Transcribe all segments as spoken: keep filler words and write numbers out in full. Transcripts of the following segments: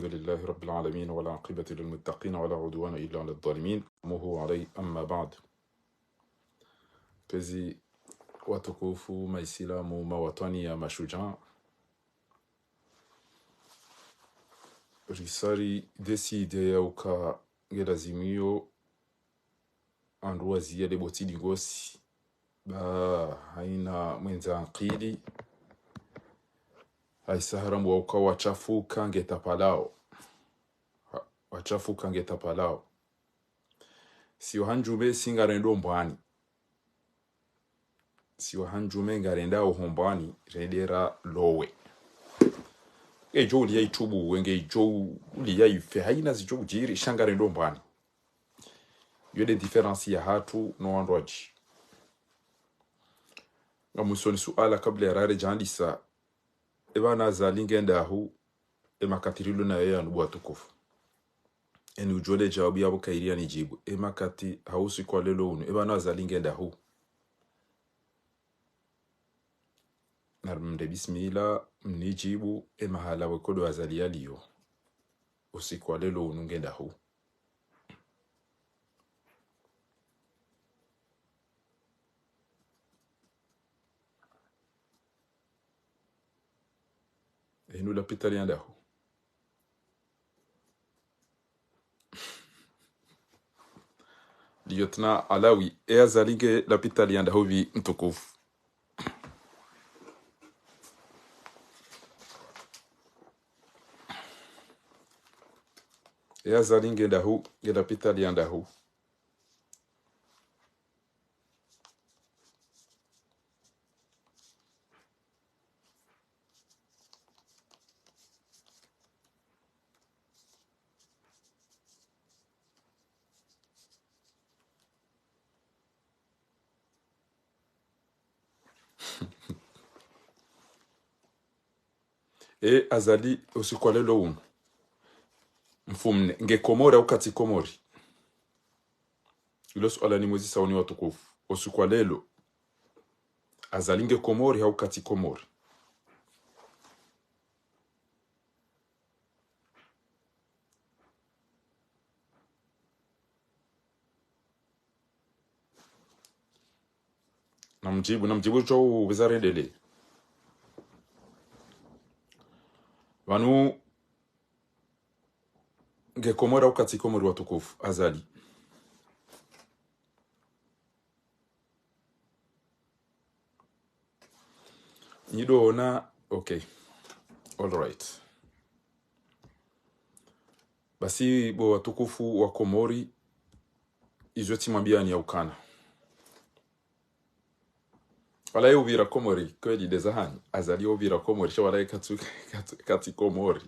لله رب العالمين، والعاقبة للمتقين، ولا عدوان إلا على الظالمين. موه علي، أما بعد. Pvezi watukufu, maisilamu, mawatwani ya mashujaa. Risari décidé ya uka nge lazimu iyo wandru waziya le botsi lingosi. Ba haina mwendza ankili. Haisa harambwa uka watshafuka nge tapalao. Ha, watshafuka nge tapalao. Si wahandjume si ngarendo mbwani. Si wahandjume ngarenda oho mbwani, rende ralowe. Ngedjo uliya itubu, wenge idjo uliya ife, haina zidjo udjiri, sha ngarendo mbwani. Iyo nde différence yahatru no wandru wadji. Ngamsoni suala kabla ya rare djandisa. Eba na Azali nge ndahu, e makati rilo nayo yanu bo watukufu. Eni udjo le djawabu yapvo kayiri yanidjibu. E makati ha usiku wa leo unu, eba na Azali nge ndahu. Narimnde bismillah, mnidjibu, e mahala weko ndo Azali yaliyo. Usiku wa leo unu nge ndahu. Enu lapitali ya ndahu. Lieutenant Alawi, e Azali nge lapitali ya ndahu pvi mtukufu. E Azali nge ndahu, nge lapitali ya ndahu. E Azali, usiku wa leo unu. Mfumne, nge Komori au katsi Komori? Ilo suala nimuzisao nyi watukufu. Usiku wa leo, Azali nge Komori au katsi Komori? Namdjibu, namdjibu tso upveza rendele. Pvanu nge Komori au katsi Komori watukufu, Azali? Nyi ndo ona, okay. All right. Basi bo watukufu wa Komori, izo tsimwambiyani ya ukana. Wala ye upvira Komori, kweli ndeza hanyu, Azali ye upvira Komori, sha wala ye katsu, katsu, katsi Komori.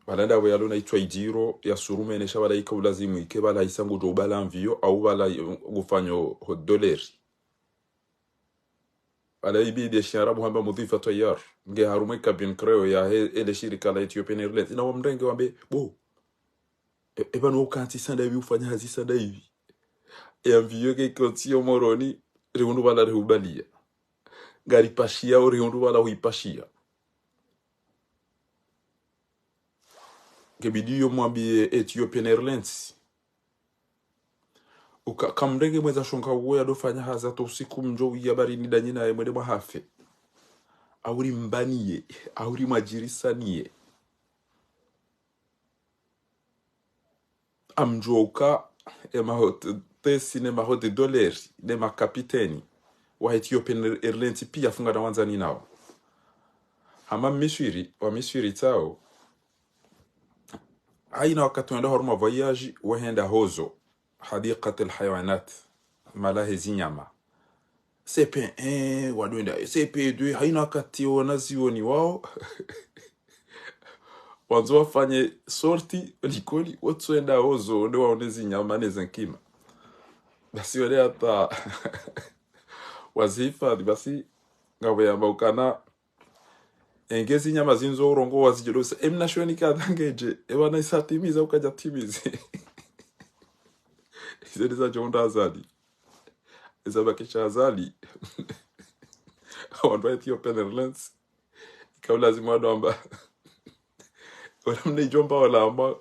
Wala ndapvo yalo na itswa idjiro, ya surumene, sha wala ika ulazimu, ike wala isa ngu ndo ubala mviyo, au wala ngufanyo ho doleri. Wala ibidi ye shiarabu hamba mudhifa tayar. Nge harumwa e cabine créole yahe, ele shirika la Ethiopian Airlines. Ina wamrenge wambe, bo. E, eba no ukanti sanda ivi ufanya hazi sanda ivi. E avion ke kotsi yo Moroni, rihundru wala rihubaliya. Ngaripashiya, o rihundru wala huipashiya. Ngebidi yo mwambiye Ethiopian Airlines. Uka, kamrenge mweza shonga uwo yadofanya hazi hata usiku mdjo uya barini danyi naye mwende mwahafe. Au rimbaniye, au rimwadjirisaniye. Amdjuwa uka, e mahotesi, ne mahote doleri, ne makapiteni wa Ethiopian Airlines piya fungana wandzani nao. Hama Miswiri, wa Miswiri tsao, haina wakati wenda harumwa voyage, wahenda hozo, Hadiqat al-Hayawanat, mahala he zinyama. C P un, wadwenda, C P deux, haina wakati wona zioni wao. Wandzo wafanye sortie, likoli, wotsoenda hozo, nde waone zinyama ne zenkima. Basi wale hata, wazihifadhi, basi, ngapvo yamba ukana, enge zinyama zindzo urongowa zidjo dosa, emna shweni kadha ngedje, eba na isa timiza ukadja timizi. Izo ndizo zadjo unda Azali. Izo zabakisha Azali. Wandru wa Ethiopian Airlines. Ika ulazimu wado amba. Wala mna idjomba wala amba,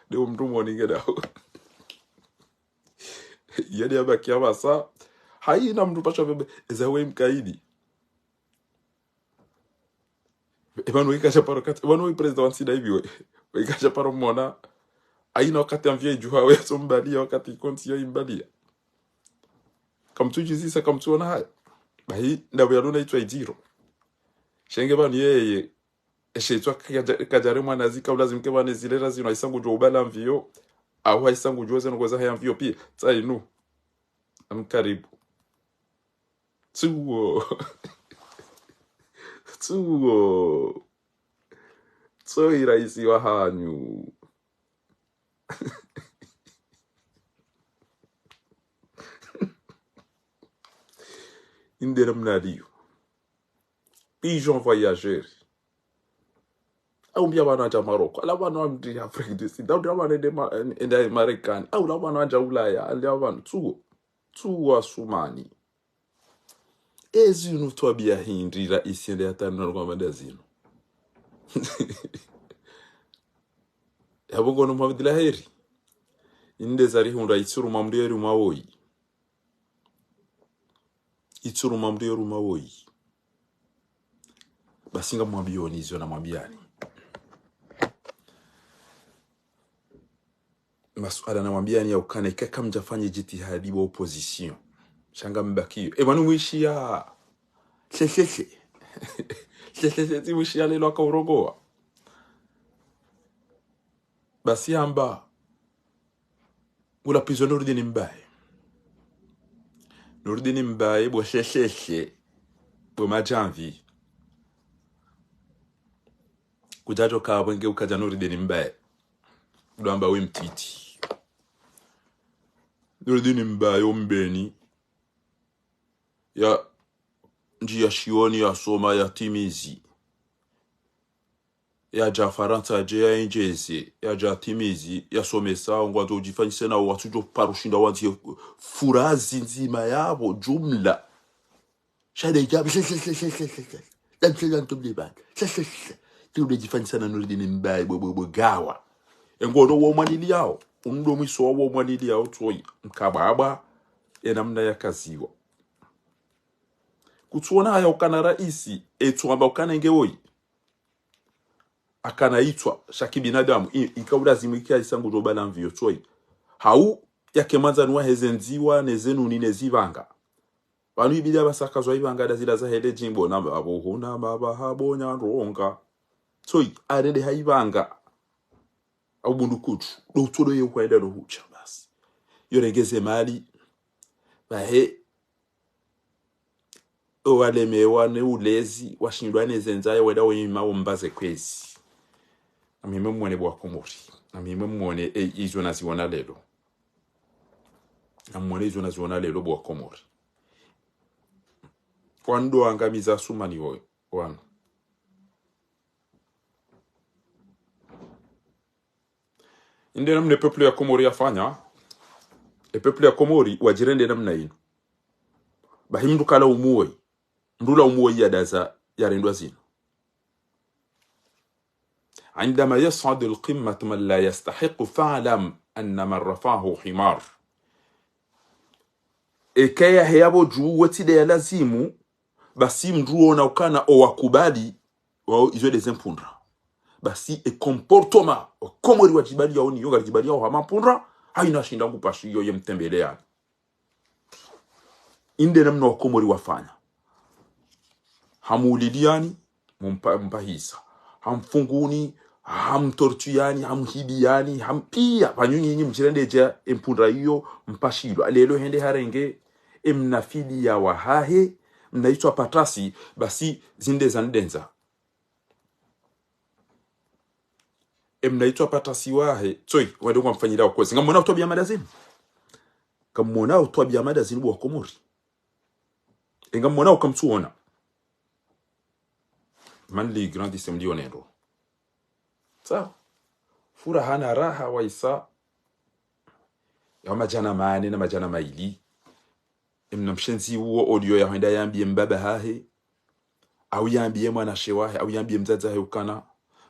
nde mndru moni ngedao. Yadi yabaki apvasa. Haina mndru pasha pvepve, eza we mkaidi. Epvanu wikasha paro kati, epvanu wi président wa ntsi nda ipvi we. Wikasha paro mona. Haina wakati amvio idjuha we so mbaliya, wakati konti yo imbaliya. Kamtsudjuzisa, kamtsuona haya. Bahi, ndapvo yaluna itswa idziro. Shenge pvanu yeye. Eshe itswa kadja-, kadjare mwana zika ulazimu ke pvanu ezilera zinu haisa ngudjo ubala amvio. Au haisa ngudjo zinu kweza haya amvio pia. Tsa inu. Am karibu. Tsuwo. Tsuwo. Tsoyi raisi wa hanyu. Inde namna liyo. Pigeon voyageur. Au mbia pvanu adja Maroko. Ala pvanu amdi Afrique du Sud. Au mbia pvanu ende ma-, ende Marekani. Au la pvanu adja Ulaya. Ala pvanu. Tsuwo. Tsuwo Asumani. Ezinu twabiya hindri raisi ende yatanu na lukwa manda zinu. Yapvo ngono Mohamed Laheri. Inde zarihundra itsuru mamdru yeru mawoyi. Itsuru mamdru yeru mawoyi. Basi ngamwambiyoni izo namwambiyani. Masuala namwambiyani ya ukana ika kamdjafanya djitihadi wa opposition. Sha ngambakiyo. E pvanu mwishiya. Sesese. Sesese tsi mwishiya lelo akaurongowa. Basi amba. Ula pizo Nurdin Mbaye. Nurdin Mbaye bo sesese. Bo madjamvi. Kudjadjo ka pvwenge ukadja Nurdin Mbaye. Udjwamba we mtiti. Nurdin Mbaye ombeni. Ya ndjiya shioni yasoma yatimizi. Yadja Farantsa yadje yaendjeze. Yadja yatimizi. Yasomesa ngwandzo udjifanyise na watsudjo paro shinda wandzi furazi ndzima yapvo djumla. Sha nde djapvo, sha, sha, sha. Dam sha dam tum liban. Sha, sha, sha. Tsi ule djifanyisa na Nurdin Mbaye, bwe, bwe, bwe, gawa. Engono wo mwaniliyao. Undo mwiso wo mwaniliyao tsoyi. Mkababa. Ena mna yakaziwa. Kutsuona haya ukana raisi. Etsu amba ukana nge woyi. Akana itswa, sha kibinadamu, i-, ika ulazimu ika isa ngudjo bala mvio tsoyi. Hau, yake mwandzani waheze ndziwa, neze nuni, nezi pvanga. Pvanu ibidi apvasa kazwa ipvanga nda zila zahe le djimbo na mapvo huna mapvaha bonya ndronga. Tsoyi, arende ha ipvanga. Au bundu kutsu, ndo utsodo ye ukwenda ndo hutsha basi. Yo rengeze mali, pvahe, owalemewa ne ulezi, washindwa ne zendzaye wenda weyima wombaze kwezi. Amhime mwone bo Wakomori. Amhime mwone, e, izo naziona lelo. Amwone izo naziona lelo bo Wakomori. Wandru wangamiza Asumani woyo, wanu. Inde namna e peuple ya Komori yafanya, e peuple ya Komori wadjirende namna inu. Bahi mndru kala umuwe, mndru la umuwe yadaza yarendwa zinu. عندما يصعد القمة من لا يستحق فاعلم أن من رفعه حمار. Eka yahe yapvo dju wetsi nde ya lazimu, basi mndru wona ukana owakubali, wao izo nde ze mpundra. Basi e comportement, Wakomori wadjibali yao niyo, ngaridjibali yao hama mpundra, haina shinda ngupashiyo ye mtembele yani. Inde namna Wakomori wafanya. Hamuuliliyani, mumpa-, mpahisa. Hamfunguni, hamtortuyani, hamhibiyani, hampiya. Pvanu nyinyi mdjirende dja e mpundra iyo, mpashilwa. Lelo hende harenge, e mna fidiya wahahe, mna itswa patasi, basi zinde zandendza. E mna itswa patasi wahe, tsoyi, wende kwa mfanyira ukwezi. Ngamwona utwabiya mada zinu. Ngamwona utwabiya mada zinu bo Wakomori. E ngamwona ukamtsuona. Man li grandissem lionero. Sawa. Furaha na raha waisa. Ya madjana mane na madjana mayili. Emna mshenzi uwo oliyo yahwenda yambiye mbaba hahe, au yambiye mwanashe wahe, au yambiye mdzadze hahe ukana,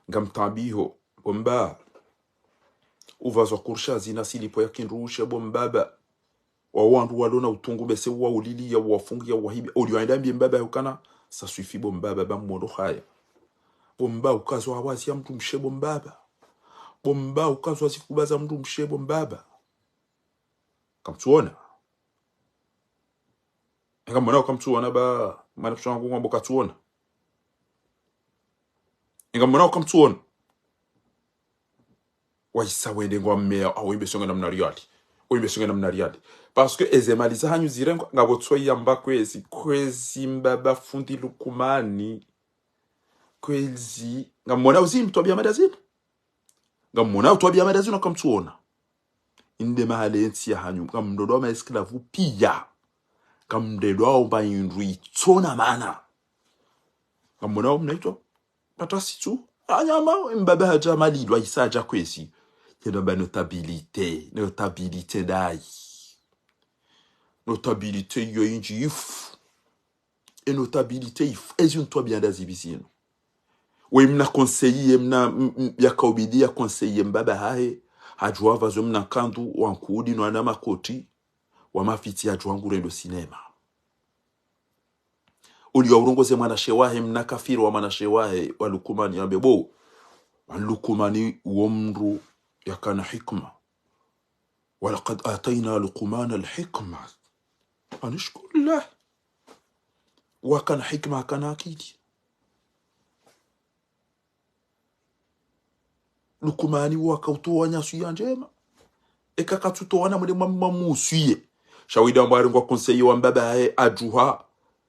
ngamtambiho, Bo mbaba. Upvazwa kurusha zina silipo ya kindrushe bo mbaba. Wa wandru walo na utungu bese uwaulili ya uwafungi ya uwahibi. Uli waenda mbie mbaba yaukana, ça suffit bo mbaba, ba mwono haya. Bo mbaba ukazwa hawazi ya mndru mshe bo mbaba. Bo mbaba ukazwa zikubaza mndru mshe bo mbaba. Kamtsuona. Enga mwana ukamtsuona ba, mwana kushangu ngwambo katsuona. Enga mwana ukamtsuona. Waisa wende ngwa mmea, awimbe songe namna riali. Awimbe songe namna riali. Parce que eze mali za hanyu zirengwa, ngapvo tsoyi yamba kwezi, kwezi mbaba fundi Lukumani. Kwezi, ngamwona uzi mtwabia mada zinu. Ngamwona utwabia mada zinu kamtsuona. Inde mahale entsi ya hanyu, ngamdodo wa maesclave pia. Ngamdodo wa omba indru itsona mana. Ngamwona omna ito, patasi tu, anyama, mbaba haja malilwa isa haja kwezi. Yeno ba notabilité, notabilité dai. Notabilité yo inji ifu. E notabilité ifu, ezi ntwabia nda zibi zinu. We mna conseiller, mna, m-, m-, yakaubidi ya conseiller mbaba hahe, hajua vazo mna nkandu, wa nkudi, no wana makoti, wa mafiti hajua ngurendo cinéma. Uliwa urongoze mwanashe wahe, mna kafiri wa mwanashe wahe, wa Lukumani, yambe bo, wa Lukumani wo mndru yakana hikma. ولقد آتينا لقمان الحكمة أن اشكر لله. Wakana hikma, akana akili. Lukumani wakautowa nyasuya ndjema. Eka katsutowa na mwende mwa-, mwamusuye. Shawida mbwari ngwa conseiller wa mbaba hahe ajuha.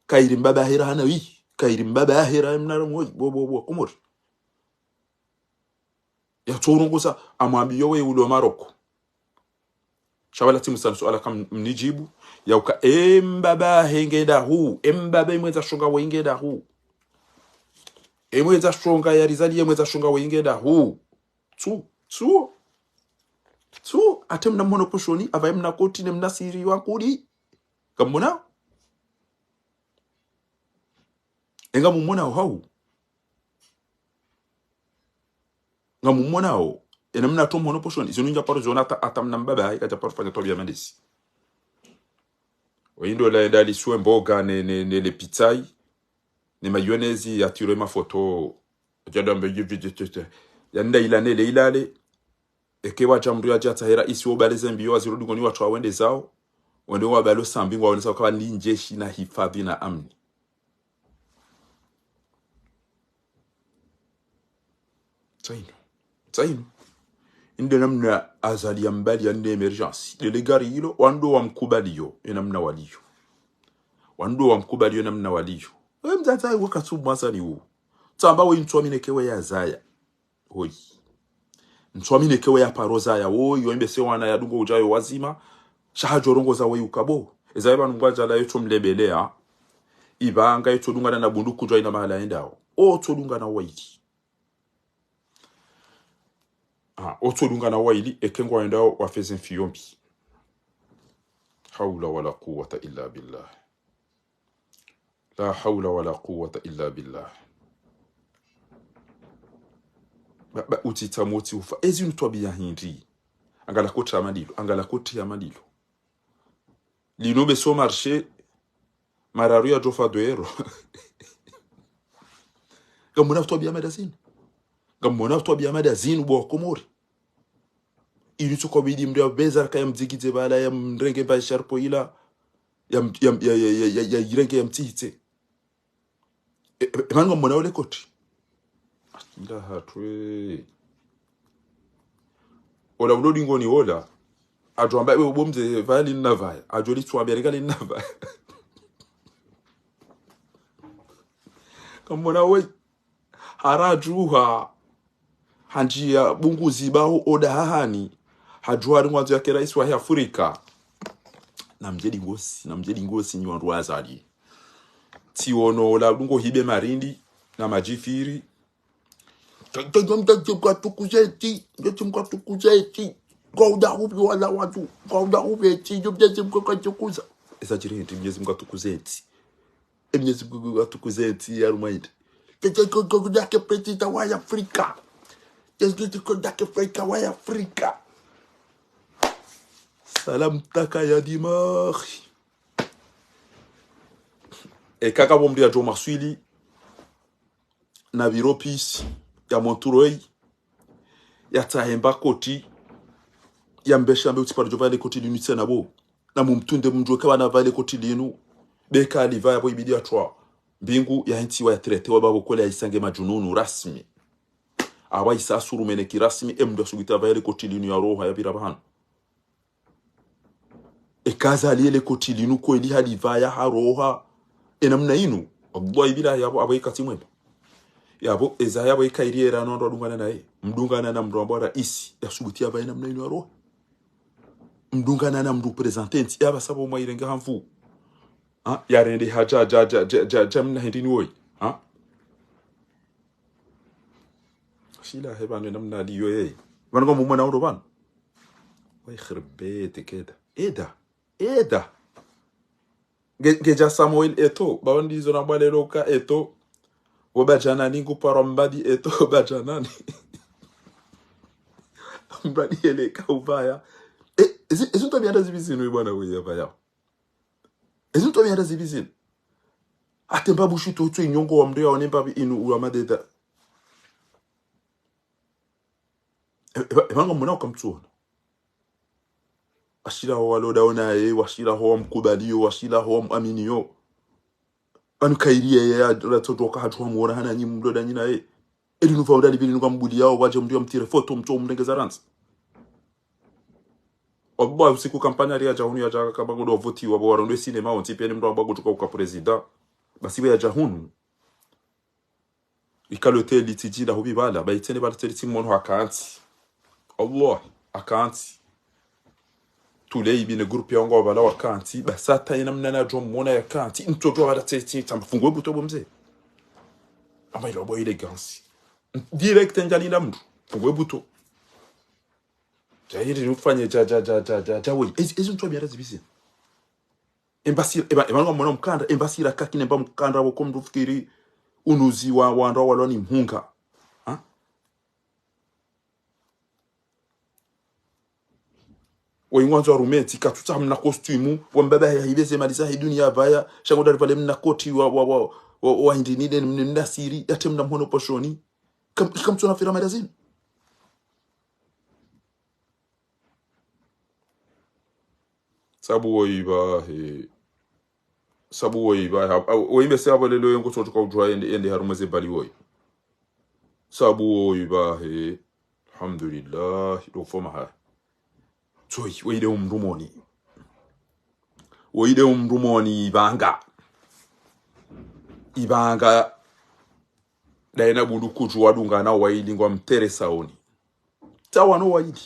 Kairi mbaba hahe ra hana wi. Kairi mbaba hahe ra mnara mwoyi. Bo, bo, bo, Komori. Yatso urongoza, amwambiyo we ulo Maroko. Sha wala tsi musanu suala kam-, mnijibu. Yauka, e mbaba henge dahu. E mbaba imwedza shonga wenge dahu. Imwedza shonga ya rizali, imwedza shonga wenge dahu. Tsu, tsu. Tsu, ate mna mhono poshoni, ava mna koti ne mna siri wa nkudi. Kamwona? Enga mumwona hau. Ngamumwonao, ena mna to mhono poshoni, zinu ndja paro ziona ata, ata mna mbaba hahe, kadja paro fanya twabia mandesi. Oyindo la enda liswe mboga ne, ne, ne le pitsai, ne mayonnaise, ya tiro mafoto, djadambe, ya nda ila ne le ilale, eke wadja mndru yadja tsahera isi wo bale zembiyo, wazirudi ngoni watru wawende zao, wende wabalo sambi ngwa wende zao, kawa ni njeshi na hifadhi na amni. Tsaino. Tsaino. Inde namna Azali ya mbali ya nde émergence. Lele gari ilo, wandru wa mkubaliyo, ye namna waliyo. Wandru wa mkubaliyo, ye namna waliyo. We mdzadze, we katsu mwasa ni u. Tsamba we ntswamine ke we ya zaya. Oyi. Ntswamine ke we ya paro zaya. Oyi, yo embe se wana ya dungo udjayo wazima. Sha hadjo rongoza we ukabo. Eza eba nungwa djala yo tso mlebele ya. Ibanga yo tso dungana na bunduku djwa ina mahala endao. O tso dungana waili. Ah, o tso dungana waili, eke ngwa endao wafeze mfiyo mbi. Hawla wala quwwata illa billah. La hawla wala quwwata illa billah. Ba, ba, utitsa motsi ufa. Ezi ntwabia hindri. Angala koti ya malilo. Angala koti ya malilo. Lino be so marché. Mararu ya djofa deux euros. Ngamwona utwabia mada zinu. Ngamwona utwabia mada zinu bo Komori. Ili tsuko bidi mndru ya beza ka ya mdzikidze bala ya mrenge mba sharpo ila. Ya m-, ya m-, ya, ya, ya, ya, ya irenge ya mtsihitse. E, e, e, manu ngamwona ole koti. Ila hatwe. Ola ulo dingoni ola. Adjo amba, ewe bo mze, vaya lina vaya. Adjo litsu ambia reka lina vaya. Kamwona we. Hara djuha. Handji ya bunguzi baho oda hahani. Hadjuha ri ngwandzo yake raisi wa Afrika. Na mdjedi ngosi, na mdjedi ngosi nyi wandru wa Azali. Tsiono ola dungo hibe marindi, na madjifiri. Mdjezi mkatukuze eti, Mdjezi mkatukuze eti. Kwa uda hubi wala watu, kwa uda hubi eti, Mdjezi mkatukuza. Esa djiri eti, Mdjezi mkatukuze eti. E Mnyezi Mngu atukuze ntsi ya Rwanda. Tete koko kudake président wa Afrika. Qu'est-ce que tu connais d'Afrique, ouais, Afrique? Salam taka ya dimahi. Eka kapvo mndru yadjo maswili, na pviro pisi, ya Montreuil, ya tsahemba koti, ya mbesha mbe utsi paro djo pvale koti linu tsena bo. Na mumtunde mndru eka pvana pvale koti linu, beka alipva yapvo ibidi ya twa. Mbingu ya hentsi wa ya trete wa babo kole ya isa nge madjununu rasmi. Awa isa asuru mene ki rasmi, e mndru asubuti apvale koti linu ya roha ya pvira pvahanu. Eka Azali ele koti linu kweli halipvaya ha roha. E namna inu. Wallahi billahi yapvo, apvo ikatsi mwema. Yapvo, eza yapvo ika iri era no wandru wadungana naye. Mdungana na mndru ambwa raisi. Yasubuti yapvaye namna inu ya roha. Mdungana na mndru présentant. Yapvasa pvo mwa irenge ha mvu. Ha? Yarende haja, ja, ja, ja, ja, ja mna hindri ni woyi. Ha? Shila he pvanu namna liyo yeye. Pvanu kwa mumwe na uro pvanu. Wa ikhrbete keda. Eda. Eda. Nge, nge ja Samuel Eto'o, ba wandi izo na bwalelo ka Eto'o. Wo ba janani ngu paro mbadi Eto'o, ba janani. Mbadi ele ka upvaya. E, ezi, ezi ntwabiya nda zipvi zinu, ibwana we yapvaya. Ezi ntwabiya nda zipvi zinu. Ate mba bushi to utso inyongo wa mndru ya one mba inu uwa madeda. E, e, e, pvanga mwana ukamtsuona. Ashila ho waloda onaye, washila ho wamkubaliyo, washila ho wamwaminiyo. Anu kairi yeye ya, ratsotoka hatru hamuona hana nyi mloda nyi naye. Eli nufa udali pvili nuka mbuli yao, wadje mndru ya mtire foto, mtso mrengeza randzi. Obwa usiku kampanya ri ya jahunu ya jaha kamba ngodo voti wa bwa warondo sinema, ontsi pia ni mndru wa bwa kutuka uka prezida. Basi we ya jahunu. Ikalo teli tijinda hubi bala, ba itsene bala teli timono hakantsi. Allah, hakantsi. Tule ibi ne groupe ya wangu wa bala wakantsi, ba sata ina mnana djo mona yakantsi, nto djo bala teli tamba fungue buto bo mze. Ama ilo bo élégance. Direct ndjali na mndru, fungue buto. Jahiri ufanye ja, ja, ja, ja, ja, ja, we. Ezi, ezi ntwabiya nda zipvi zinu. Embasira, eba, eba nga mwana mkandra, embasira kaki nemba mkandra woko mndru fikiri unuzi wa, wa wandru walwa ni mhunga. Ha? Wa ingwanzo wa rumenti, katutsa mna kostimu, wa mbaba ya hibeze mali za he duniya pvaya, shango dari pvale mna koti wa, wa, wa, wa, wa hindri nile mna, mna siri, yate mna mhono poshoni. Kam, kamtsona fira mali zinu. Sabu woyi bahe. Sabu woyi bahe. Woyi mbe se apvo lelo yengo tsotuka udjuwa yende, yende harumwa ze bali woyi. Sabu woyi bahe. Alhamdulillah. Ndo foma ha. Tsoyi, woyi de umndru moni. Woyi de umndru moni ibanga. Ibanga. Daina bundu kudju wadungana wayili ngwa mtere saoni. Tawano wayili.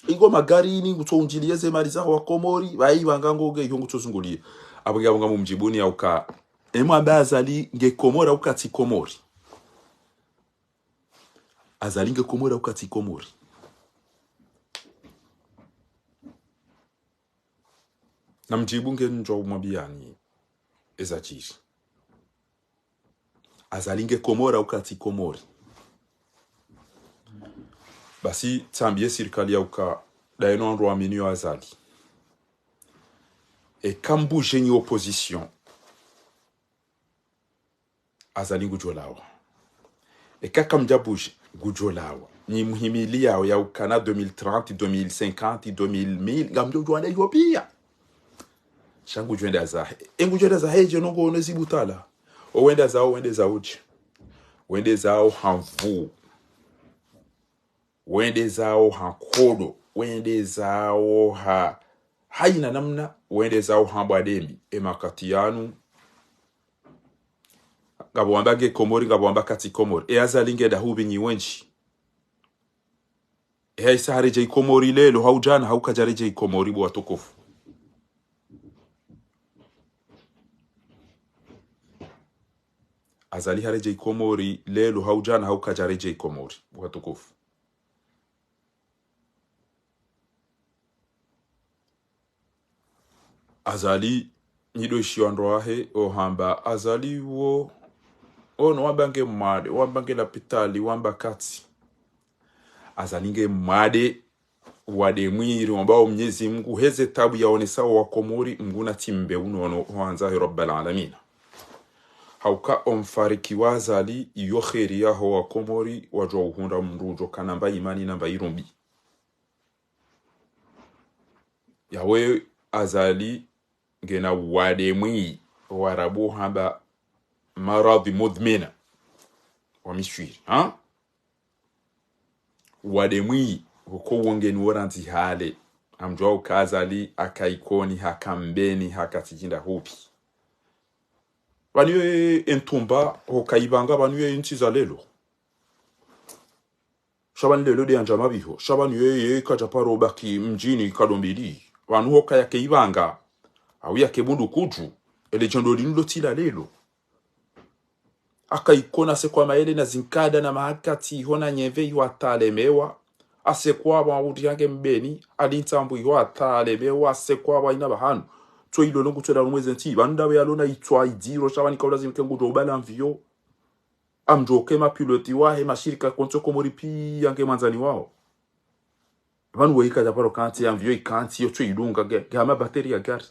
Ingo magari ini ngutso unjiliye ze mali zaho wa Komori, bayi banga ngo nge iyo ngutso zunguliye. Apvo nge apvo nga mumdjibuni ya uka. Emwambe Azali nge Komori au katsi Komori. Azali nge Komori au katsi Komori. Na mdjibu nge ndjo umwambiyani eza djiri. Azali nge Komori au katsi Komori. Basi tsambiye sirikali ya uka, daye no wandru waminiyo Azali. Eka mbudje nyi opposition. Azali ngudjo lawa. Eka kamdja budje, ngudjo lawa. Nyi muhimili yao ya ukana deux mille trente, deux mille cinquante, deux mille, mille, ngamdjo djuwa na iyo piya. Sha ngudjo enda zahe. E ngudjo enda zahe, dje nongo ono ezi butala. O wende zao, wende zao dje. Wende zao ha nvu. Wende zao ha nkodo. Wende zao ha, hayina namna. Wende zao ha mbwa demi. E makati yanu. Ngapvo wamba nge Komori, ngapvo wamba katsi Komori. E Azali nge dahu pvi nyi wendji. E haisa haredjeyi Komori lelo, hau djana, hau kadjaredjeyi Komori bo watukufu. Azali haredjeyi Komori lelo, hau djana, hau kadjaredjeyi Komori bo watukufu. Azali, nyi ndo ishi wandru wahe, ohamba Azali wo, Ono wamba nge mwade, wamba nge lapitali, wamba katsi. Azali nge mwade, wade mwiri, wamba o Mnyezi Mungu, heze tabu yaonesa wa Komori, Mngu natsimbe unono, hwandza he Rabbal Alamina. Hauka omfariki wa Azali, iyo kheri yaho wa Komori, wadjo uhundra mndru udjo kana mba imani na mba irumbi. Yawe Azali ngena wade mwi, Warabu hamba maradhi mudhmina. Wa Miswiri, ha? Wade mwi, uko wongeni worantsi hale. Amdjwa uka Azali, haka Ikoni, haka Mbeni, haka tsidjinda hupvi. Pvanu ye entumba, hoka ivanga, pvanu ye ntsi za lelo. Sha pvanu lelo de yandza mapviho. Sha pvanu ye, ye kadja paro baki mdjini kadombili. Pvanu hoka yake ivanga. Au yake bundu kudju. Ele djendo linu lo tsi la lelo. Haka Ikoni asekwa maele na zinkada na mahakati iho na nyeve iho hata alemewa. Asekwa pvwa uti yange Mbeni. Ali Ntsambu iho hata alemewa. Asekwa pvwa ina pvahanu. Tso ilo nungu tso ela rumweze ntsi. Pvanu ndawe yalona itswa idziro. Sha pvanu ika ulazimu ke ngudjo ubala mvio. Amdjoke mapiloti wahe mashirika kontsi Komori piya nge mwandzani wawo. Pvanu weyi kadja paro kantsi ya mvio ikantsi yo tso idunga ge, ge hama bateri ya gari.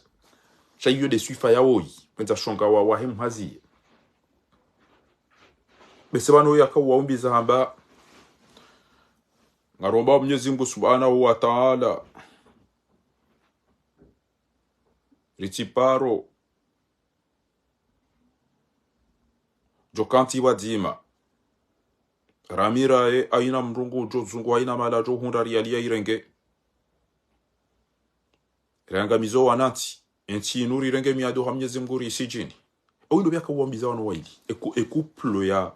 Sha iyo de swifa ya woyi, kwendza shonga wa, wahe mhazi. Bese pvanu yaka waumbiza hamba, ngaromba Mnyezi Mungu Subhanahu wa Ta'ala, ritsiparo, djo kantsi pvwadzima. Ramira ye, haina mndru ngudjo zungu, haina mala djo hundra riali ya irenge. Riangamizo wanantsi, entsi inu rirenge miado ha Mnyezi Mungu risidjini. Owindo biaka wambiza wano waili. Eku, ekuplo ya,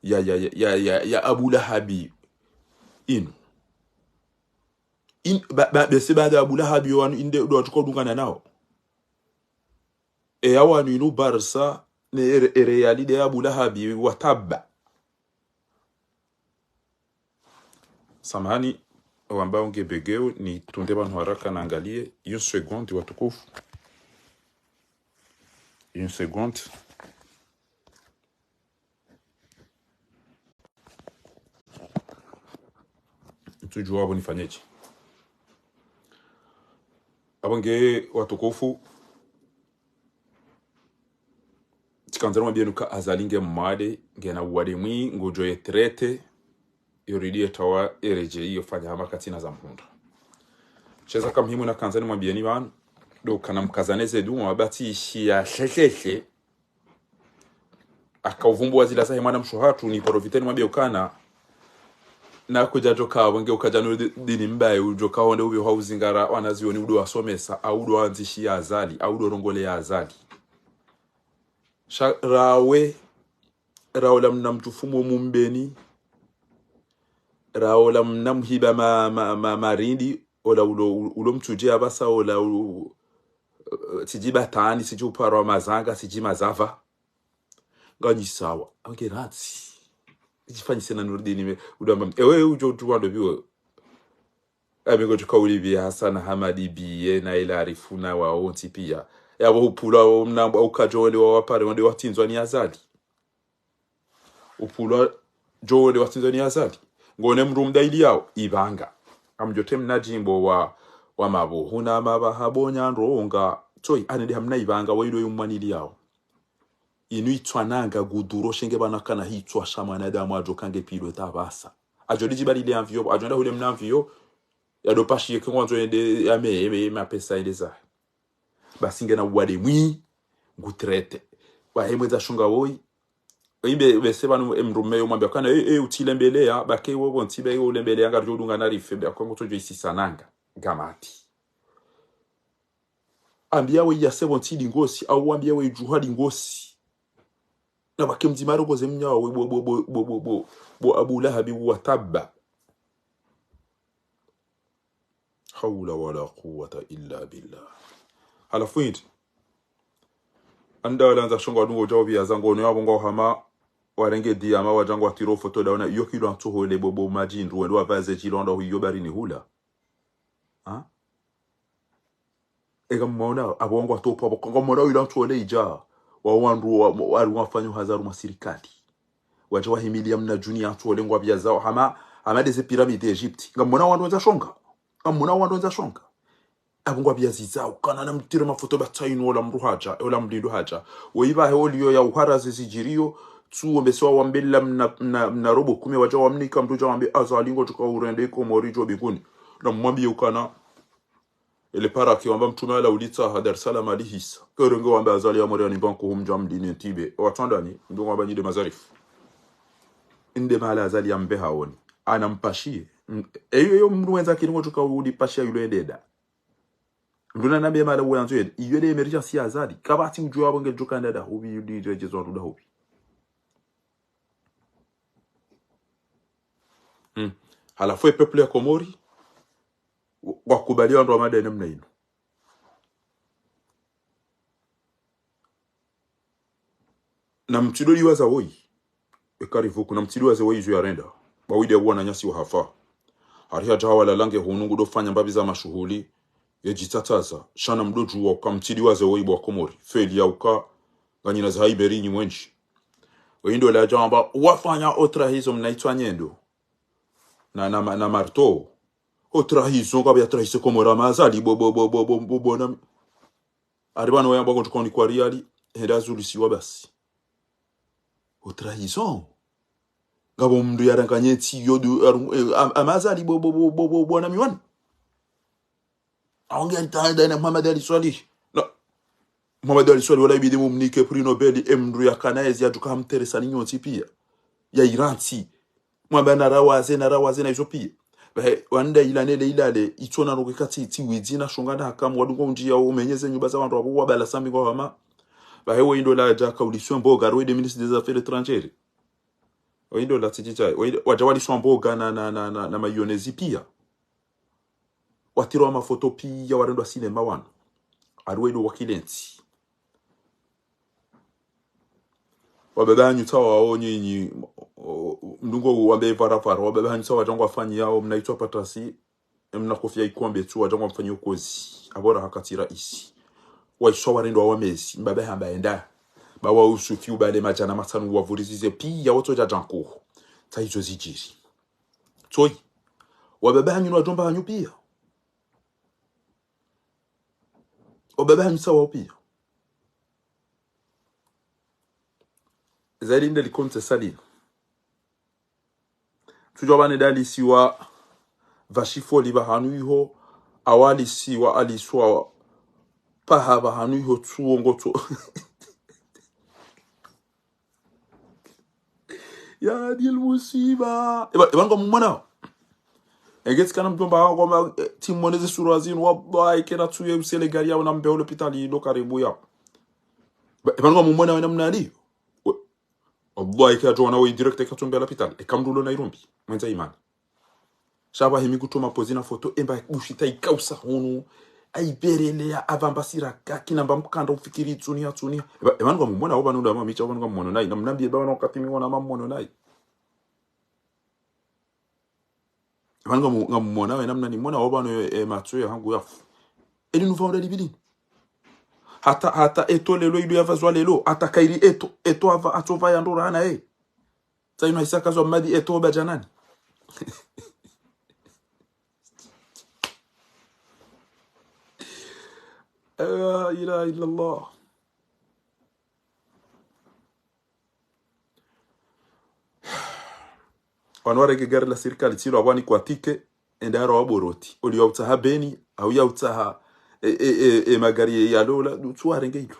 ya, ya, ya, ya, ya, ya Abu Lahabi inu. In, ba, ba, bese baada Abu Lahabi yo wanu inde ndo watsuka udungana nao. E ya wanu inu Barça, ne ere, ere ya lide ya Abu Lahabi wa tabba. Samahani, wamba unge begeo nitunde pvanu haraka nangalie. Une seconde, watukufu. Une seconde. Ntsudjuwa apvo nifanyedje. Apvo nge watukufu, tsikandza namwambiye nuka Azali nge mwade, ngena uwade mwi, ngudjo ye traité, yo ridi ye tawa, eredjeyi yo fanya hama katsina za mhundra. Sheza ka muhimu nakandza nimwambiyeni pvanu, ndo kana mkazane ze dua, mwabatsi ishiya sheleshe, haka uvumbuwa zila zahe mwana mshe hatru, ni profité nimwambiye ukana, na kudja djoka apvo nge ukadja no di-, dini mbaye udjoka honde upve hwa uzingara wanazioni udo wasomesa, au udo wandzishiya Azali, au udo rongoleya Azali. Sha rawe, raola mna mtufumo mumbeni, raola mna mhiba ma, ma, ma, marindi, ola ulo, ulo mtsudje apvasa, ola u-, tsidji batani, tsidji uparwa mazanga, tsidji mazava. Nganyi sawa, ange ratsi. Djifanyise na Nurdini me, udo amba, ewe udjo utuwa ndo biwe. Amigo tuka ulipvi Hassan Hamadi biye na ila Arifuna wawontsi piya. Yapvo upvulwa wo mnambo ukadjo wende wawapare wende watsindzwa ni Azali. Upvulwa djo wende watsindzwa ni Azali. Ngone mndru mdaili yawo, ipvanga. Amdjote mna djimbo wa, wa mapvo. Huna mapvaha bonya ndronga. Tsoi, anende hamna ipvanga, wa ilo yumwanili yawo. Inu itswa nanga guduro shenge pvanu kana hitswa sha mwanadamu adjo kange pilo tapvasa. Adjo lidjibali le avion, adjo nda hule mna avion, yado pashiye ke ngwandzo yende ya me, me, mapesa yende zahe. Basi ngena uwade mwi, ngu traité. Wahe mwedza shonga woyi. Imbe, bese pvanu emndru mme yo mwambia kana, e, e, utsilembeleya, bake wo pvontsi be yo ulembeleya, ngaridjo dunga na rife, be akwa ngutsodjo isisa nanga. Gamati. Ambiya we yase pvontsi dingosi, au ambiya we djuha dingosi. Na bake mdzima rongoze mnyawe bo, bo, bo Abu Lahabi wa tabba. Hawla wala quwwata illa billah. Halafu indi. Anda wala andza shonga wadungo djao pviya zango no yapvo ngo hama warenge diyama wadja ngo watiro foto dawona iyo kilo antsohole bo, bo madjindru wende wapvaze djilo anda huyo barini hula. Ha? Eka mwaona, apvo wangu watopo, apvo kanga mwaona ila ntsu wale idja. Wa wandru wa, wa, wali wafanya hazi harumwa sirikali. Wadja wahimiliya mna djuni ya ntsu ole ngwapviya zao hama, hama ndeze pyramide Egypte. Ngamwona wandru wandza shonga. Ngamwona wandru wandza shonga. Apvo ngwapviya zizao, kana namtire mafoto batsainu ola mndru hadja, ola mlindru hadja. Woyi pvahe oliyo ya uhara zezidjiriyo, tsu wombesiwa wambe la mna, mna, mna robo kume wadja wamnika mndru dja wambe Azali ngotsuka urende Komori djo bikuni. Namwambiye ukana, ele paraki wamba mtrume ala ulitsaha Dar es Salaam alihisa. Kerenge wambe Azali ya Moria ni banku humdja mdini ntibe. Watwandani, mndru wamba nyi nde mazarifu. Nde mahala Azali yambe haoni. Anampashiye. M-, eyo yo mndru wendza kini ngotsuka ulipashiya yulo endeda. Mndru nanambe mahala uwe anzo yende. Iyo nde emergence ya Azali. Kapvatsi udjuwa wapvo ngedjo kandada hubi yudi rejezo wandru da hubi. Hmm. Halafu e peuple ya Komori, wa-, wakubali wandru wa mada namna inu. Namtsidoliwaza woyi. Eka rivuku, namtsidoliwaze woyi izo yarenda. Ba wide wananyasi wahafa. Hari hadja hawalalange hunu ngudofanya mbapvi za mashuhuli, yedjitsatsaza. Sha namdodjuwa uka mtsidoliwaze woyi bo wa Komori. Feli ya uka, nganyina za haiberi nyi mwenji. Woyi ndo ladja wamba, wafanya otrahizo mnaitswa nyendo. Na, na, na marto. Otrahizo, ngapvo ya trahise Komori ama Azali, bo, bo, bo, na Hari pvanu wayambwa ngotsuka unikwa riali, hende azulisiwa basi. Haute trahison. Ngapvo mndru yaranganye ntsi yo du, aru-, eh, am-, ama Azali bo, bo, bo, bo, bo, bo, na miwani. Aonge alitahada na Mohamed Ali Soilihi. No. Mohamed Ali Soilihi wala ibidi mumnike prix Nobel, e mndru yakana ezi yadjuka hamteresa ni nyontsi piya. Ya irantsi. Mwamba narawaze, narawaze na izo piya. Bahe, wanda ilane le ilale, itsona roke katsi, tsi widzi na shonga na hakamu, wadungo undjiya umenyeze nyumba za wandru wapvo wabala sambi ngwahama. Bahe, woyi ndo ladja kauliswa mboga, hari wende ministre des affaires étrangères. Woyi ndo latsi chicha, woyi ndo, wadja waliswa mboga na, na, na, na, na mayonnaise piya. Watirwa mafoto piya, warendwa sinema wanu. Hari wende wakile ntsi. Wababa hanyu tsawa wao nyinyi, o, o, mndru ngo wambe vara vara, wababa hanyu tsawa wadja ngwafanyiyao, mnaitswa patrasi, mna kofia ikombe tsu wadja ngwamfanyiyo kozi, apvo raha katsi raisi. Waiswa warendwa wamezi, mbaba hamba enda. Bawa usufi ubale madjana matsanu wavurizize piya, wotso dja djankuhu. Tsa izo zidjiri. Tsoyi. Wababa hanyu no wadjomba hanyu piya. Wababa hanyu tsawa wao piya. Zaidi nde likonte salina. Tsudjuwa pvanu dalisiwa pvashifoli pvahanu iho, awalisiwa, aliswa paha pvahanu iho tsuwo ngotso. Ya dil musiba. Eba, eba ngamumwona. Enge tsikana mdjomba wangu kwamba, eh, tsimwoneze sura zinu, wallahi, kena tsuye usele gari yao na mbe ho lopitali ilo karibu yao. Ba, eba ngamumwona wena mnali. We, wallahi, kena tsuona we direct eka tsumbe lapitali. Eka mndru ulo na irumbi. Mwendza imani. Sha pvahimi kutruma pozi na foto, emba bushita ikausa hunu. Aiberele ya avamba sira kaki namba mkanda ufikiri tsuniya, tsuniya. Eba, eba ngamumwona, oba nunda mamicha, oba ngamumwona nayi. Namnambiye, eba, wana wakati mi wana mamumwona nayi. Pvanu ngamu-, ngamumwona we namna nimwona, wapvanu e, e matso yahangu yafu. Eli nuva unda libili. Hata, hata eto lelo ilu yavazwa lelo, hata kairi eto, eto ava, atsova ya ndora hana e. Tsa inu haisa kazwa madi eto ba djanani. La ilaha illallah. Wanu warenge gari la sirikali tsilo apvwani kwa tike, enda haro wa boroti. Oli ya utsaha beni, au ya utsaha, e, e, e, e, magari ye ya lola, utsu warenge ilo.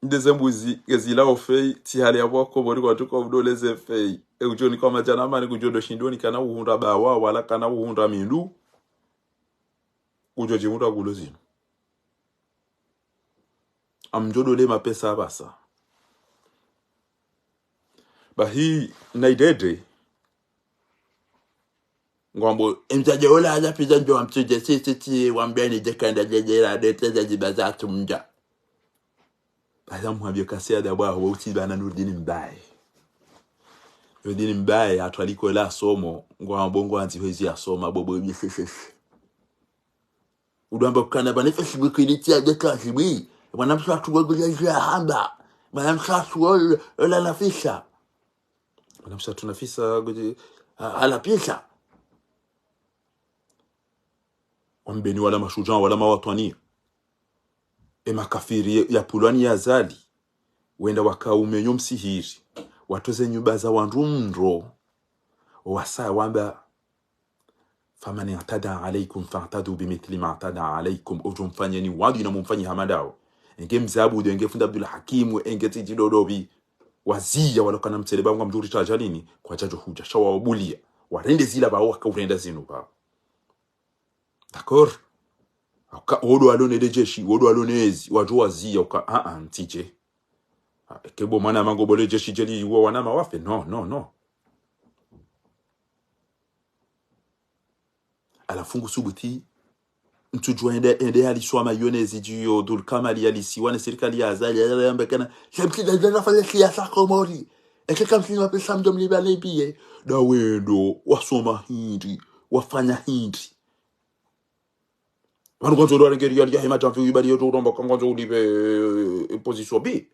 Nde ze mbuzi, ngezila ofei, tsi hali ya pvwa Komori kwatsu kwa udole ze fei. E kudjo ni kwa madjana mani kudjo ndo shindoni kana uhundra bawa, wala kana uhundra mindu. Kudjo djihundra kulo zinu. Amdjo dole mapesa apvasa. Bahi na idede. Ngwambo, emdjadje ola aja pidja ndjo wamtsudje, si, si, si, wambeni dje kanda dje dje la dete za djiba za tsumdja. Baza mwambie kasi ya dabwa, wa utsi bana Nurdini Mbaye. Nurdini Mbaye, atwaliko la somo, ngwambo ngwanzi hwezi ya soma, bobo, bi, si, si, si. Udo amba ukana pvanu Facebook ili tsi ya deka zibi. Mwanamshe hatru wa gudja zia hamba. Mwanamshe hatru wa, wa la Nafisa. Mwanamshe hatru Nafisa gudja, ha, hala pisa. Wambeni wala mashudjaa, wala mawatwani. E makafiri ya pvulwani ya Azali. Wenda waka umenyo msihiri. Watoze nyumba za wandru mndro. Wasa wamba, فمن اعتدى عليكم فاعتدوا بمثل ما اعتدى عليكم. Udjo mfanyeni wadui na mumfanyi hama ndawo. Enge mze Abudu, enge fundi Abdul Hakimu, enge titi dodobi. Wazia wala kana mtsele ba ngamdjuri tsaha lini, kwadjadjo hudja, sha wawabulia. Warende zila pvao waka urenda zinu pvao. D'accord? Aka, wodo walo ne le jeshi, wodo walo ne ezi, wadjo wazia, uka, a, a, ntsidje. A, eke bo mwana mango bo le jeshi djeli uwa wanama wafe? Non, non, non. Halafu ngu subuti, ntsudjua ende, ende yaliswa mayonnaise djiyo, Dul Kamali yalisiwa ne sirikali ya Azali, yala yamba kana, shamsi la, la, la, fanya siasa Komori. Eke kamsina mapesa mdjo mliba lebiye. Da wendo, wasoma hindri, wafanya hindri. Pvanu kwandzo ndo warenge riyali yahe matamvi, ibali yoto uromba kwandzo ulibe, eh, position B.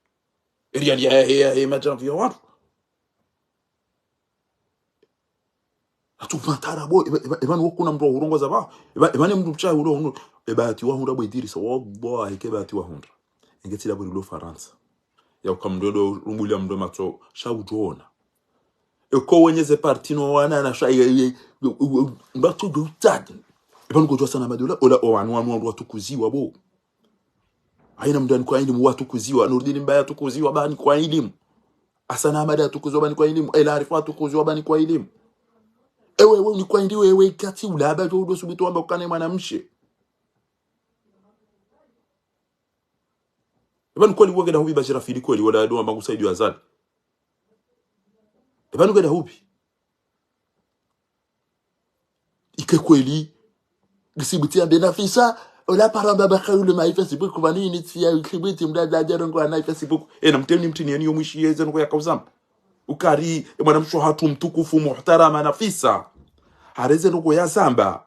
Riyali yahe, yahe matamvi ya wandru. Hatru pvantara bo, eba, eba, eba ni wokuna mndru wa hurongoza pvao. Eba, eba ni mndru mshayi ulo unu. Eba hati wahundra bo Idirisa, wallahi ke eba hati wahundra. Enge tsi la bo lilo Farantsa. Ya uka mndru ndo rumbulia mndru matso, sha udjona. Eko wenye ze parti no wana na sha, ye, ye, ye, mbatso ndo utadi. Eba ngodjua Hassan Ahmadi ola, ola, o wanu, wanu, wanu watukuziwa bo. Haina mndru ani kwa ilimu watukuziwa, Nurdin Mbaye atukuziwa, ba ni kwa ilimu. Hassan Ahmadi atukuziwa, ba ni kwa ilimu. El Arif atukuziwa, ba ni kwa ilimu. Ewe, ewe, ni kwa ilimu, ewe, kati ulaba, djo udo subutu wamba ukana mwanamshe. Eba ni kweli wenge da hubi Bashir Afili kweli, wala ndo wamba ngu saidiyo Azali. Eba ni wenge da hubi. Ike kweli, ngisibuti yambe Nafisa, ola paramba baka ule ma Facebook, pvanu ini tsi ya ngisibuti mdada adja rongoa na Facebook. E na mteni mtini yeni yo mwishiye ze ndrongo yaka uzamba. Ukari, e mwanamshe hatru mtukufu muhtarama Nafisa. Hareze ndrongo yazamba.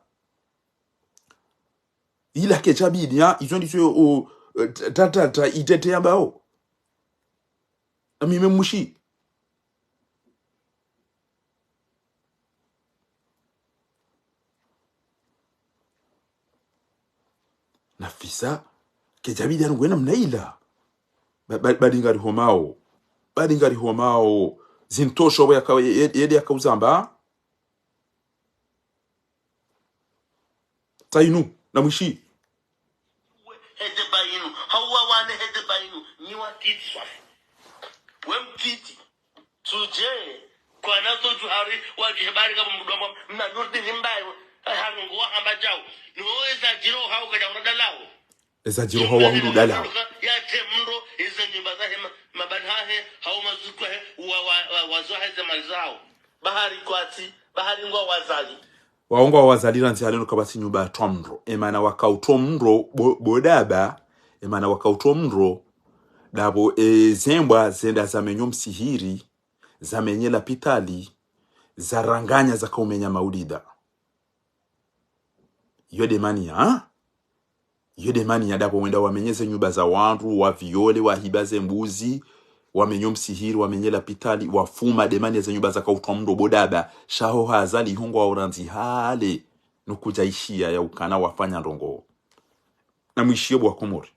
Ila ke djabidi, ha, izo ndizo, o, ta, ta, ta, itete yambao. Ami me mwishi. Nafisa, ke djabidi anu ngwena mna ila. Ba, ba, badi ngari homao. Badi ngari homao. Zintosho bo yaka, ye, ye, yedi yaka uzamba. Tayinu, na mwishi. Hede bayinu, hawa wane hede bayinu, ni watiti swafi. We mtiti, tsudje, kwana to djuhari, wadjuhe bari ngapvo mdru wamba, mna Nurdin Mbaye, harungu wahamba djau. No eza djiro hau kadja unadalao. Eza djiro hau wahundru dalao. Ya te mndro, eza nyumba zahe, ma, mabani hahe, hau mazuku he, wa, wa, wa, wazo he ze mali zao. Bahari kwatsi, bahari ngwa wazali. Wao ngwa wazali randzi haleno kapvatsi nyumba ya twa mndro. Emana waka utwa mndro, bo, bo daba. Emana waka utwa mndro. Dapvo, e, zembwa zenda zamenyo msihiri, zamenye lapitali, zaranganya zaka umenya maulida. Iyo de maniya, ha? Iyo de maniya dapvo wenda wamenye ze nyumba za wandru, waviole, wahiba ze mbuzi, wamenyo msihiri, wamenye lapitali, wafuma de maniya ze nyumba zaka utwa mndro bo daba, sha ho ha Azali iho ngwao randzi hale, no kudja ishiya ya ukana wafanya ndrongo. Na mwishiye bo wa Komori.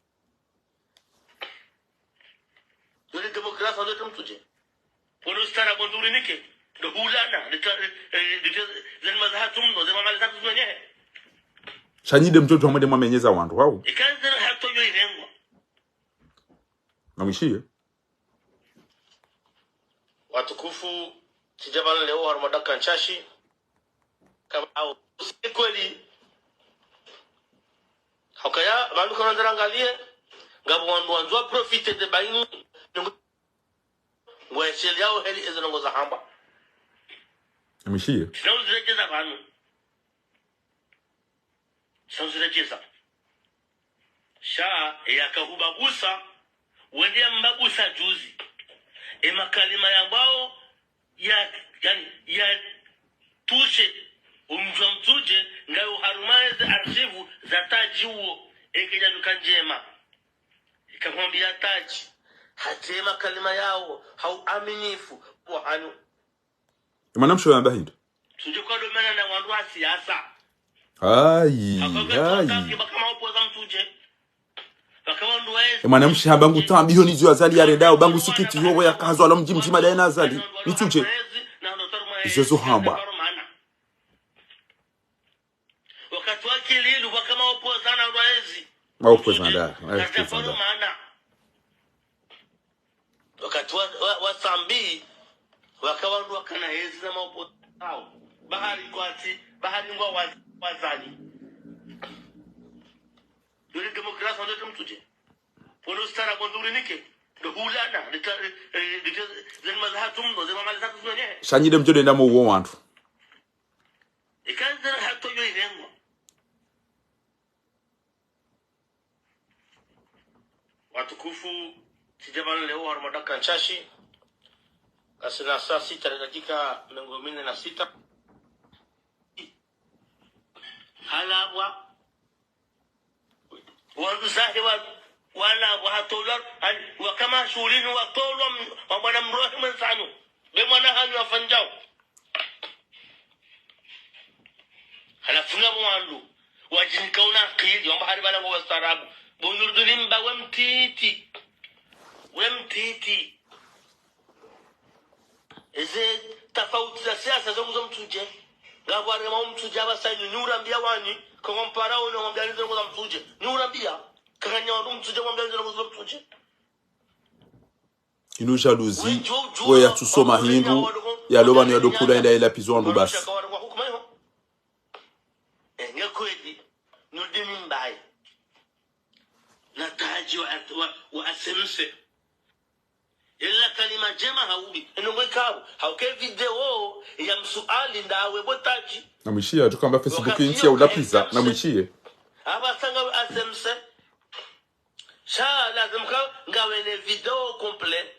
Ndo le démocratie ndo tamtsudje. Wono stara bo nduri nike. Ndo hulana, le ta, eh, eh, le ta, zani maza hatru mno, zani mali zatru zimwenyehe. Sha nyi de mtsodjo hamwe de mwamenyeza wandru, hau? Ika zani hatru yo irengwa. Na mwishiye. Watukufu, tsidja pvanu leo harumwa dakika ntsashi. Kama au, si kweli. Hukaya, pvanu kama nzara ngaliye, ngapvo wandru wandzo waprofite de bayinu, nungu, ngwesheli yao heli eze ndrongo zahamba. Mwishiye. Sina uziredjeza pvanu. Sina uziredjeza. Sha, yaka hubagusa, wende yambagusa juzi. E makalima yambao, ya, yani, ya tushe Umdji wa Mtsudje, ngayo harumwa eze archive za Tadji uwo, eke djaduka ndjema. Ika mwambiya Tadji, hatsema kalima yawo, ha uaminifu, wa hanyu. Mwanamshe yamba hindri? Mtsudje kwadomana na wandru wa siasa. Ayi, ayi. Baka maopposant Mtsudje. Baka wandru wa ezi. E mwanamshe hamba ngu tambiho ni zio Azali yarendao, ba ngu sikitiho ya kazo ala mdji mdzima daye na Azali. Mitsudje. Izo zo hamba. Wakati wa Kililu, waka maopposant na wandru wa ezi. Maopposant da, maopposant da. Wakati wa, wa, wa Sambi, waka wandru wakana ezi na maopposant awo. Bahari kwati, bahari ngwa wa, wazani. Yule démocratie ndio Mtsudje. Polo stara kwa nduri nike. Ndo hulana, lita, eh, lita, zeni maza hatru mno, zeni mali hatru mno, ne. Sha nyi de mdjo denda mo uwo wandru. Ika ndzira hatru yo irengwa. Watukufu, tsidja pvanu leo harumwa dakika ntsashi. Ngasina saa sita na dakika mengo mine na sita. Halabwa. Wandru zahe wa, walabwa hatolwa, hali, waka mashuhulini watolwa m-, wa mwana mdru wahe mwenzanyu. Be mwana hanyu afanyao. Halafu ngapvo wandru wadjinika una akili, wamba hari bala ngo wastaarabu. Bo Nurdin Mbaye we mtiti. We mtiti. Eze tafauti za siasa zo ngu zo Mtsudje. Ngapvo harema Mtsudje apvasa nyi, nyi urambiya wanyi, kongo mparao nyi wambiya nyi zo ngu za Mtsudje. Nyi urambiya, kakanya wandru Mtsudje wambiya nyi zo ngu zo Mtsudje. Inu jalousie, we yatsusoma hindru, yalo pvanu yadopvula yenda yelapvizo wandru basi. Enge kweli, Nurdin Mbaye. Na Tadji wa, wa, wa S M C. Ela kalima ndjema haubi. Eno ngwe kabu. Hauke video ya msuali ndawe bo Tadji. Namwishiye, tukamba Facebook wakati ntsi ya yo ulapviza, S M C. Namwishiye. Apvasa ngawe S M C. Sha, lazima ka, ngawe ne video complet.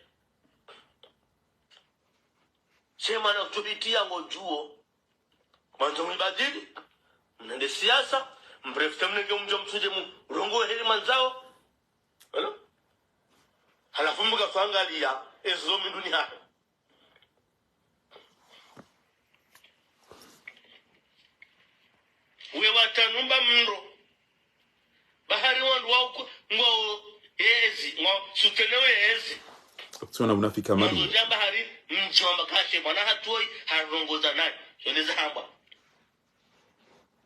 She mwana kutubitia ngo juo. Mwandzo mwibadili. Mnende siasa. Mprofite mnenge mdji wa Mtsudje mu rongowe heli mwandzao. Hello? Halafu mbuka swangaliya. Ezo minduni hahe. We watanu mba mndro. Bahari wandru wauku, ngwao ezi, ngwao sutenewe ezi. Tsiona unafika madu. Ngwao dja bahari, mdji wa Makashe, mwana hatoi, harongoza nayi. Yoneza hamba.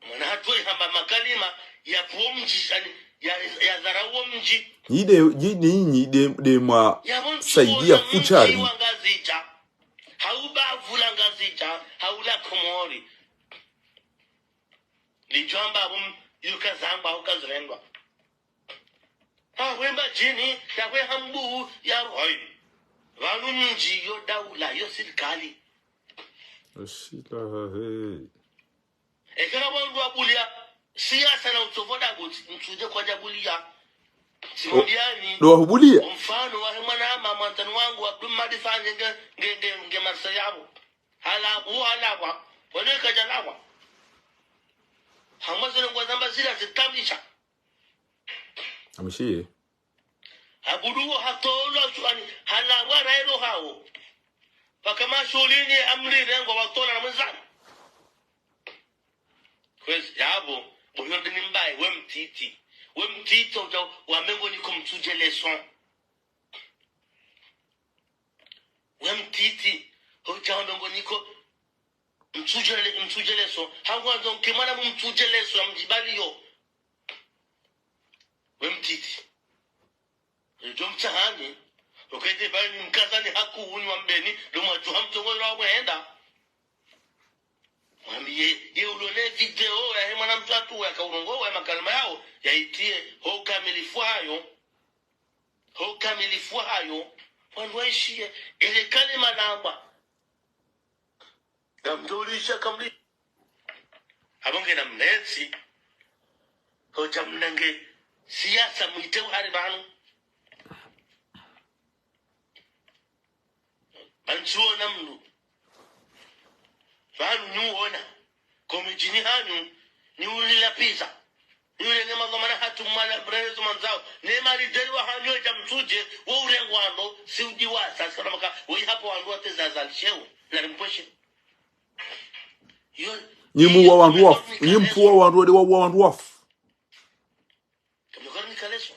Mwana hatoi hamba makalima, ya puo mdji, yani, ya, ya dharau wo mdji. Nyi de, nyi, nyi, nyi de, de mwa yabo ntsi saidia wona mdji fudjari wa Ngazidja. Hau bavu la Ngazidja, hau la Komori. Lidjwamba apvo m-, yuka zangwa, uka zirendwa. Ha, wemba djini, ya we hambu, ya rohoi. Pvanu mdji yo daula, yo sirikali. Ashila he. Ekana wandru wabulia, siasa na utsovo daguti, Mtsudje kwadjabulia. Simwambiani. Ndo wahubulia. Mfano, wahe mwana ama, mwantani wangu, Abdul Madi Fanye, nge, nge, nge, nge Marseille yabo. Halabwa, halabwa. Wale kadjalabwa. Hamwa zile ngwa zamba zila zitamisha. Namwishiye. Abudu wo hatolwa shuani, halabwa railo hawo. Paka mashuhulini amri rengwa watola na mwenzani. Kwezi, yabo, bo Nurdin Mbaye, we mtiti. We mtiti, uja, wamengo niko Mtsudje leçon. We mtiti, hoja wandongo niko, Mtsudje le-, Mtsudje leçon. Hangwandzo nke mwana mu Mtsudje leçon ya mdjibaliyo. We mtiti. Njo mtsahani, ukete bani mkazani haku uni wa mbeni, ndo mwadjuha mtsongo ila wa mwenda. Mwambiye, ye ulole video yahe mwana mtswatu yaka urongowa ye makalima yawo, yaitiye, ho ukamilifu wahayo. Ho ukamilifu wahayo, wandru waishiye, ele kalima lambwa. Ngamdjolisha kamli. Apvo ngena mnetsi, hoja mnange siasa mwite uhari pvanu. Pvanu tsiona mndru. Pvanu nyuona. Komidjini hanyu, ni ulila pizza. Ni ulenge madhwamana hatru mwana mrelezo mwandzao. Ne malideri wa hanyu edja Mtsudje, wo urengwa ndo, si udjiwasa, sikana maka, wo ihapo wandru wateza Azali shewe, nari mpweshe. Yo, Nyi muwa wandru wafu. Nyi mpvuwa wandru wende wauwa wandru wafu. Kamikora ni kaleso.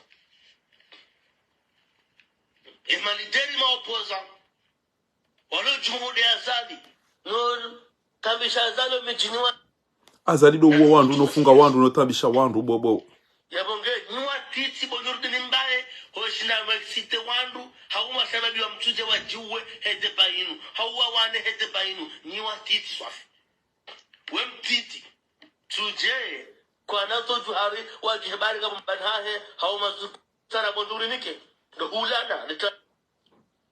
E malideri ma opposant. Walo djumhuri Azali. No tambisha Azali omidjini wa Azali ndo uwa wandru, no funga wandru, no tambisha wandru, bobo. Yabo nge, nyi watiti bo Nurdin Mbaye, ho shina mwe exciter wandru, hau mashababi wa Mtsudje wadjiuwe hede bayinu, hau wawane hede bayinu, nyi watiti swafi. We mtiti. Mtsudje, kwana to djuhari, wadjihebari ka mbani hahe, hau mazu, sara bo Nurdin ke. Ndo hulana, leta.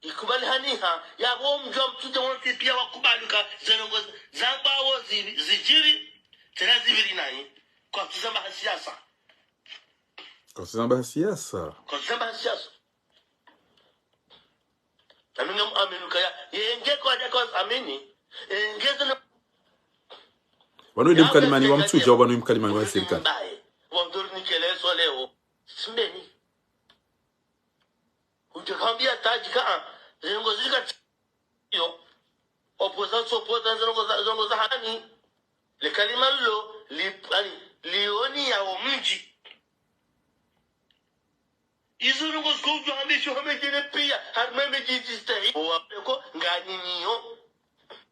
Ikubali haniha, yabo mdji wa Mtsudje wontsi piya wakubali ka ze ndrongoo zambwawo zi-, zidjiri, tsena zipviri nayi, kwatsuzamba ha siasa. Kwatsuzamba ha siasa. Kwatsuzamba ha siasa. Nami ngam amini kaya, yenge kwadja kwa amini, yenge zina Pvanu wende mkalimani wa Mtsudje, pvanu mkalimani wa sirikali. Mbaye, wandru ni keleso leo. Simbeni. Udje kambia tadji ka, zengo zika yo. Opposant, opposant, zengo za, zengo za hani. Le kalima lo, li, ani, lioni ya omdji. Izo ndrongoo ziko udjo hambisho hamedjene piya, harumwa emidji istahi. Owapeko, nganiniyo.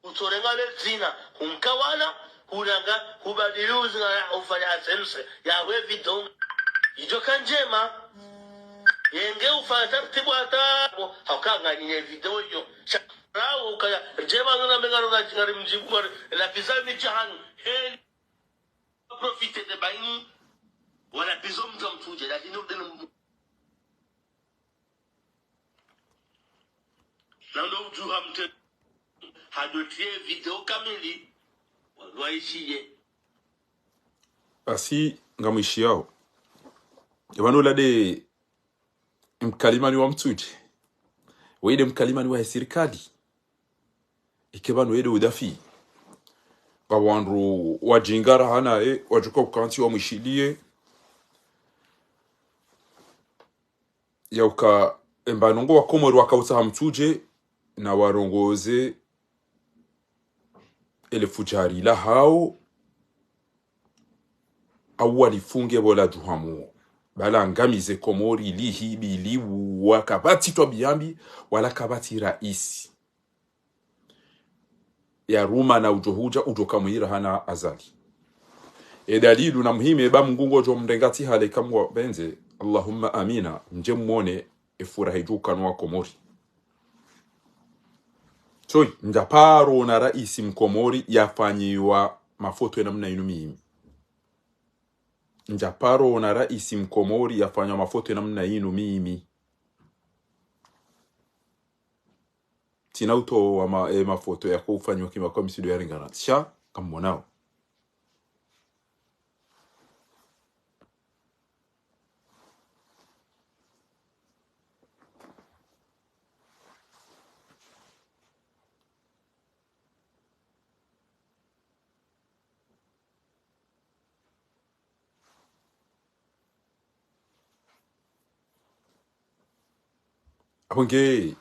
Utsorenga le dzina, hunkawana, hunanga, hubadili udzina ya ufanya asemse, ya we vidéo. Idjo ka ndjema, yenge ufanya tartibu hata, hauka nganine vidéo iyo. Sha, rawo ukaya, ndjema nuna mengano na ngari mdjibu, ngari, la pizza mi jahanu, heli. Profiter de bayinu, wala pizza mdji wa Mtsudje, lakini udene mu-, na ndo udjuha mte-, hadotrie vidéo kamili, wandru waishiye. Basi, ngamwishiyao. Epvanu lade mkalimani wa Mtsudje. Wende mkalimani wa sirikali. Ike pvanu wende udafi. Nga wandru wadjingara hanaye, wadjuka ukantsi wamwishiliye. Yauka, emba ndrongoo wa Komori wakautsaha Mtsudje, na warongoze ele fudjari lahao, au walifunge pvo ladjuhamu, bala ngamize Komori lihibi liuwa, kapvatsi twabiya mbi, wala kapvatsi raisi. Yaruma na udjo hudja, udjo kamwira hana Azali. E dalilu na muhimu, eba Mungu ngudjo mrenga tsi hale kamwa benze, Allahumma amina, mdje mwone, efuraha idjo ukana wa Komori. Soyi, ndjaparo ona raisi mkomori yafanyiwa mafoto ya namna inu mimi. Ndjaparo ona raisi mkomori yafanyiwa mafoto ya namna inu mimi. Tsina utowa ma-, e, mafoto yako ufanyiwa kima kwa misido ya ringana. Sha, kamwonao. Apvo nge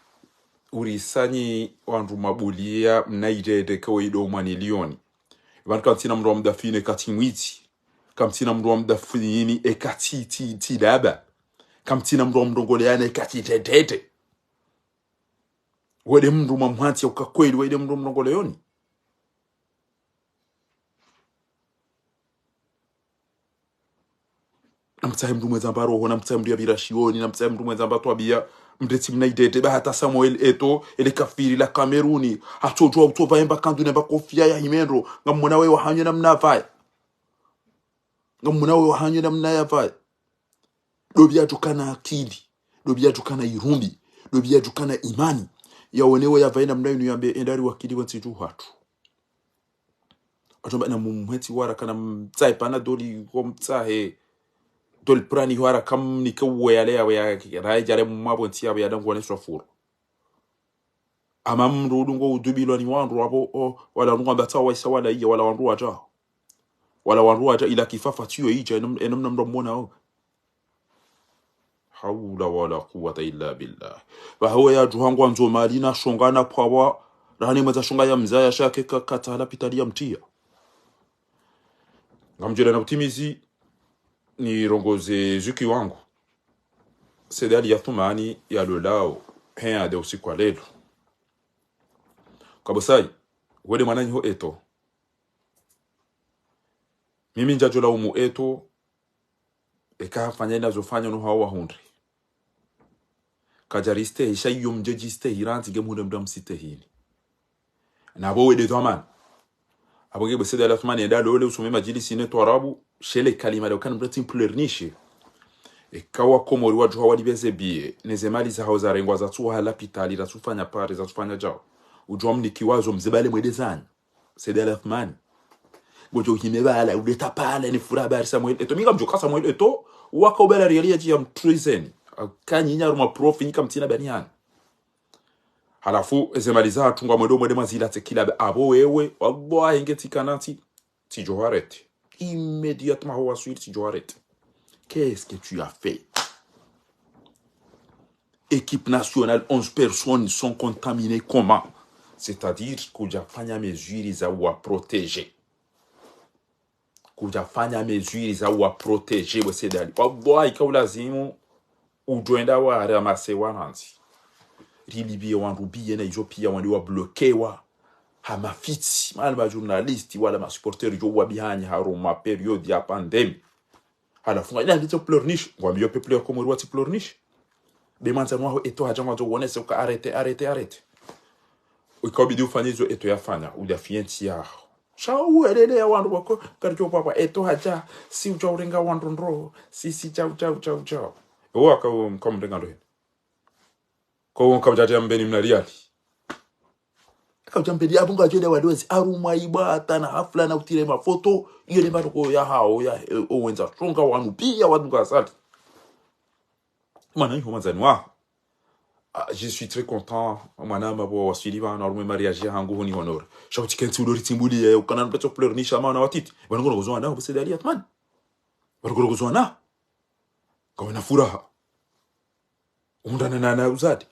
urisanyi wandru mabuliya mna idede ke wo ido mwanilioni. Pvanu kamtsina mndru wa mdafini eka tsi mwidzi. Kamtsina mndru wa mdafini eka tsi, tsi, tsi daba. Kamtsina mndru wa mndrongoleyana eka tsi dedede. Wende mndru mwamwantsi ya uka kweli, wende mndru mndrongoleyoni. Namtsahe mndru mwedza mba roho, namtsahe mndru ya pvira shioni, namtsahe mndru mwedza mba twabiya, mndre tsi mna idede, ba hata Samuel Eto'o, ele kafiri la Kameruni, hatsodjuwa utsopva emba kandu nemba kofiya ya himendro, ngamwona we wahanyu namna pvaya. Ngamwona we wahanyu namna ya pvaya. Dobi yadjukana akili, dobi yadjukana irumbi, dobi yadjukana imani. Yaone we ya pvaya namna inu yambe, enda ri wakili wa ntsi dju hatru. Atsomba na mumwetsi wara kana mtsahe panadoli ko mtsahe doliprane hwara kamnike uwe yale yawe ya raye djale mwapvo ntsi yawe ya dangu wane swafuro. Ama mndru udungo udubilwa ni wandru wapvo, o, wala wandru ngwamba tsawa isa wala iya, wala wandru wadjao. Wala wandru wadja ila kifafa tsiyo idja, eno, eno mna mndru mwona o. Hawla wala quwwata illa billah. Pvaho yadjuha ngwandzo mali na shonga na pvwawa, rahane mwedza shonga ya mdzaya shake ka, katsaha lapitali ya mtriya. Ngamdjele na utimizi, nirongoze zuki wangu. Said Ali Athumani yalolao, hea de usiku wa lelo. Kabosai, wede mwananyi ho Eto. Mimi ndjadjo laumu Eto, eka hafanya ina zofanya no hawa hundre. Kadjaristehi, sha iyo mdje djistehi, randzi nge mhundre mdru amsitehini. Na bo wede dhwamana. Abo nge bo Said Ali Athumani yenda lole usome madjilisi ne twarabu, shele kalima de ukana mdru tsi mpleurnishe. Eka wakomori wadjuha walipve ze biye, ne ze mali zahao zarengwa zatsuha lapitali, zatsufanya pare, zatsufanya djao. Udjuwa mniki wazo mzibale mwede zanyu. Said Ali Athumani. Ngodjo uhime bala, uleta pale, ni fura bari Samuel Eto. Mi ngamdjo ka Samuel Eto, waka ubala riali ya dji ya mtrizeni. Kanyi nyi harumwa profi, nyi kamtsina bani yani. Halafu, eze mali zahatru ngamwendo mwende mwazila tse kila be-, abo wewe, wallahi nge tsi kanatsi, tsidjo harete. Immédiatement ho waswili tsidjo harete. Qu'est-ce que tu as fait ? Équipe nationale, onze personnes sont contaminées comment ? C'est-à-dire, kudjafanya mesures za wa protéger. Kudjafanya mesures za wa protéger, bo Said Ali. Wallahi, ika ulazimu, udjo enda wa ramasser wanantsi. Rilipviye wandru biye na izo piya wandru wablokewa. Ha mafitsi, mana ma journalistes, wala ma supporters, djo wabihanyi harumwa période ya pandémie. Halafu nga ina nditso pleurnish, ngwambiyo peuple ya Komori watsi pleurnish. Be mwandzani waho Eto hadja ngwandzo uonese uka arrêtez, arrêtez, arrêtez. Ika ubidi ufanye izo Eto yafanya, udafiye ntsi yaho. Sha uwelele ya wandru wako, karidjo pvapva Eto hadja, si udja urenga wandru ndro, si, si, djau, djau, djau, djau. Ewa ka, kamrenga ndro hini. Ko, kamdjadja mbeni mna riali. Kaudja mbeli, abo ngadjo enda wadozi, harumwa ibwata na hafla na utire mafoto, iyo ne matoko yahao, ya, eh, owendza shonga wanu, piya wanu ngasali. Mwana iho mwandzani waho. Ah, je suis très content, mwana mabo waswili pvanu, harumwa e mariage yahangu huni honore. Sha utsi kentsi udo ritsimbuliye, ukana nupetso pleurnisha mana watiti. Pvanu ngoro kuzo wana, bo Said Ali Athumani. Pvanu ngoro kuzo wana. Kawena furaha. Undana na, na uzade.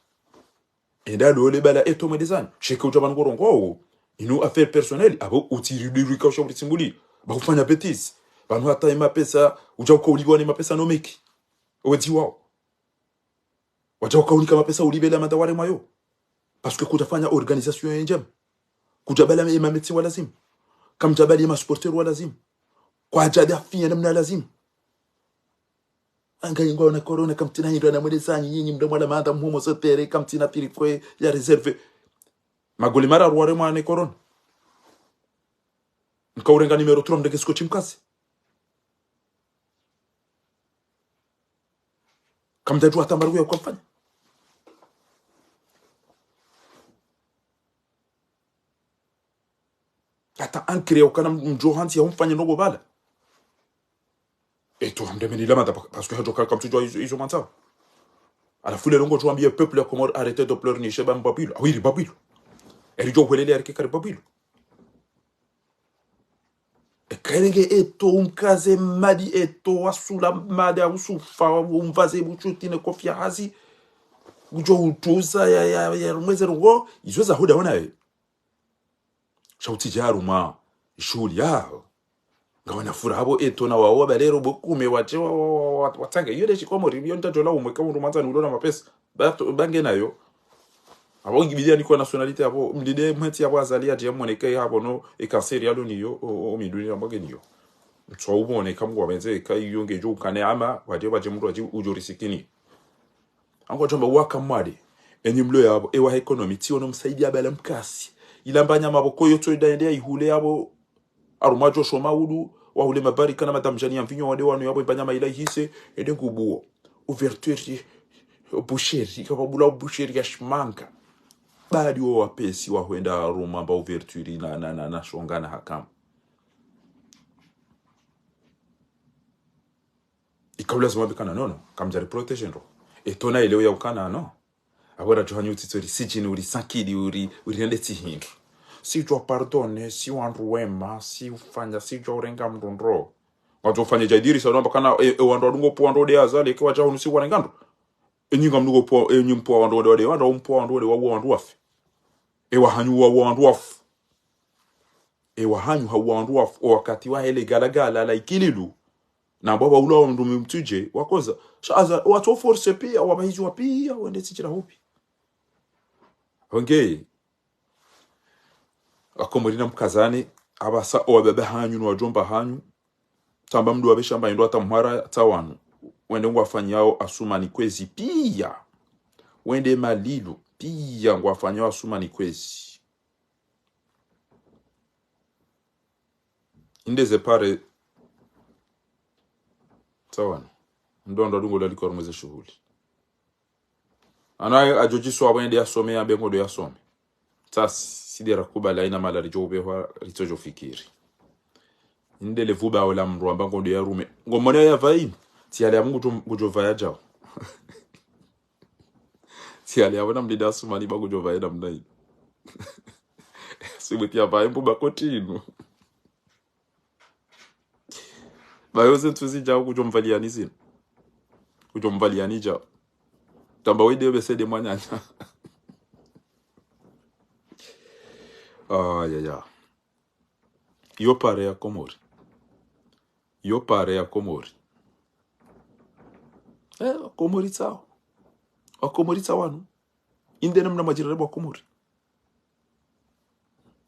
Enda lole bala Eto mwende zanyu. Sheke udja pvanu korongoa wo. Inu affaire personnelle. Abo utsiridurika usha uritsimbuliye. Ba ufanya bêtise. Pvanu hata ye mapesa, udja uka ulipviwa ne mapesa no meki. Owe dzi wao. Wadja uka unika mapesa ulipve la manda waremwa yo. Parce que kudjafanya organisation ye ndjema. Kudjabala ye mameti wa lazimu. Kamdjabali ye ma supporters wa lazimu. Kwadjadafiya namna lazimu. Anga ingwa ona corona kamtsina hindru na mwende zanyu nyinyi mdo mwala manda mhumo sotere kamtsina tirifwe ya réserve. Magoli mararu waremwa ne corona. Nka urenga numéro trois mdeke siko tsi mkazi. Kamdjadjuwa hata mbaruku ya ukafanya. Hata ankiri ya ukana mdjo hantsi ya umfanye noko bala. Eto hamdemeni la manda pa-, parce que hadjo ka-, kamtsudjuwa izo, izo mwandzao. Halafu lelo ngodjo wambiye peuple ya Komori arrêtez de pleurnicher ba mbabwilo. Ah oui, ribabwilo. Eridjo hwelele arike karibabwilo. Ekerenge Eto umkaze madi Eto wasula madi ausufa umvaze buchuti ne kofia hazi. Udjo utuza ya, ya, ya rumweze rungo. Izo za huda wana we. Sha utsidja harumwa shuhuli yaho. Ngawena furaha bo Eto na wao wabalero bo kume wache wa, wa, wa, wa, watsange. Iyo de shikomori, iyo ndjadjo la umwe ka mndru mwandzani ulo na mapesa. Ba to, bange nayo. Abo ngibidia niko nationalité abo, mdide mwentsi abo Azali adje mwoneke abo no, e cancer yalo niyo, o, o, o miduni na mwage niyo. Mtswa ubone kamgwa benze, ka iyo ngedjo ukane ama, wadje wadje mndru wadje udjo risikini. Ango tamba waka mwade. Enyi mlo yabo, ewa économie, tsi ono msaidia bala mkasi. Ila mbanya mabo koyo tso ida ende ya ihule yabo, harumwa djo shoma udu, wahule mabarika na madamjani ya mvinyo wande wanu yabo, mbanya maila ihise, ende ngubuo. Ouverture, boucherie, kababula boucherie ya shimanga. Badi wo wapesi wahwenda harumwa mba ouverture na, na, na, na shonga na hakama. Ika ulazimu wambe kana nono, kamdjari protéger ndro. Eto na ileo ya ukana no. Abo radjo hanyu utsitso uri sijini, uri sankidi, uri, uri nende tsi hindru. Si djwa pardonner, si wandru wema, si ufanya, si djwa urenga mndru ndro. Wadjo ufanya dja Idirisa, wamba kana, e, e, wandru wadungo po wandru wade Azali, eka wadja hunu si warenga ndro. Enyi ngamdungo po, enyi mpo wandru wade, wade, wandru mpo wandru wade, wawo wandru wafe. E wahanyu wawo wandru wafe. E wahanyu hawo wandru wafe. O wakati wahe le galagala la Ikililu. Na baba ula wa mndru mtsudje, wakoza. Sha Azali, watso forcer pia, wabahizwa pia, wende tsidjira hupi. Wenge, Wakomori namkazane, apvasa owababa hanyu no wadjomba hanyu, tsamba mndru wapve shamba hindru hata mhara tsa wanu. Wende ngwafanyao Asumani kwezi pia. Wende Malilu pia ngwafanyao Asumani kwezi. Inde ze pare tsa wanu. Ndo ndo dungo laliko harumwa ze shuhuli. Ana adjo djiswa wende yasome, yambe ngodo yasome. Tsasi, sidera kubali haina mahala ridjo upvehwa, ritsodjo fikiri. Inde le vuba ola mndru amba ngodo yarume. Ngomone ya pvayini. Tsi hali ya Mungu tu ngudjo pvaya djao. Tsi hali ya pvona mdida Asumani ba ngudjo pvaya namna hini. Sibuti ya pvayi mbuba kotinu. Ba yo ze ntsu zidjao kudjo mvaliani zinu. Kudjo mvaliani djao. Tsamba wende yo besede mwananya. Ah, ya, ya. Yo pare ya Komori. Yo pare ya Komori. Eh, Komori tsao. Wakomori tsao wanu. Inde namna majirani wa Komori.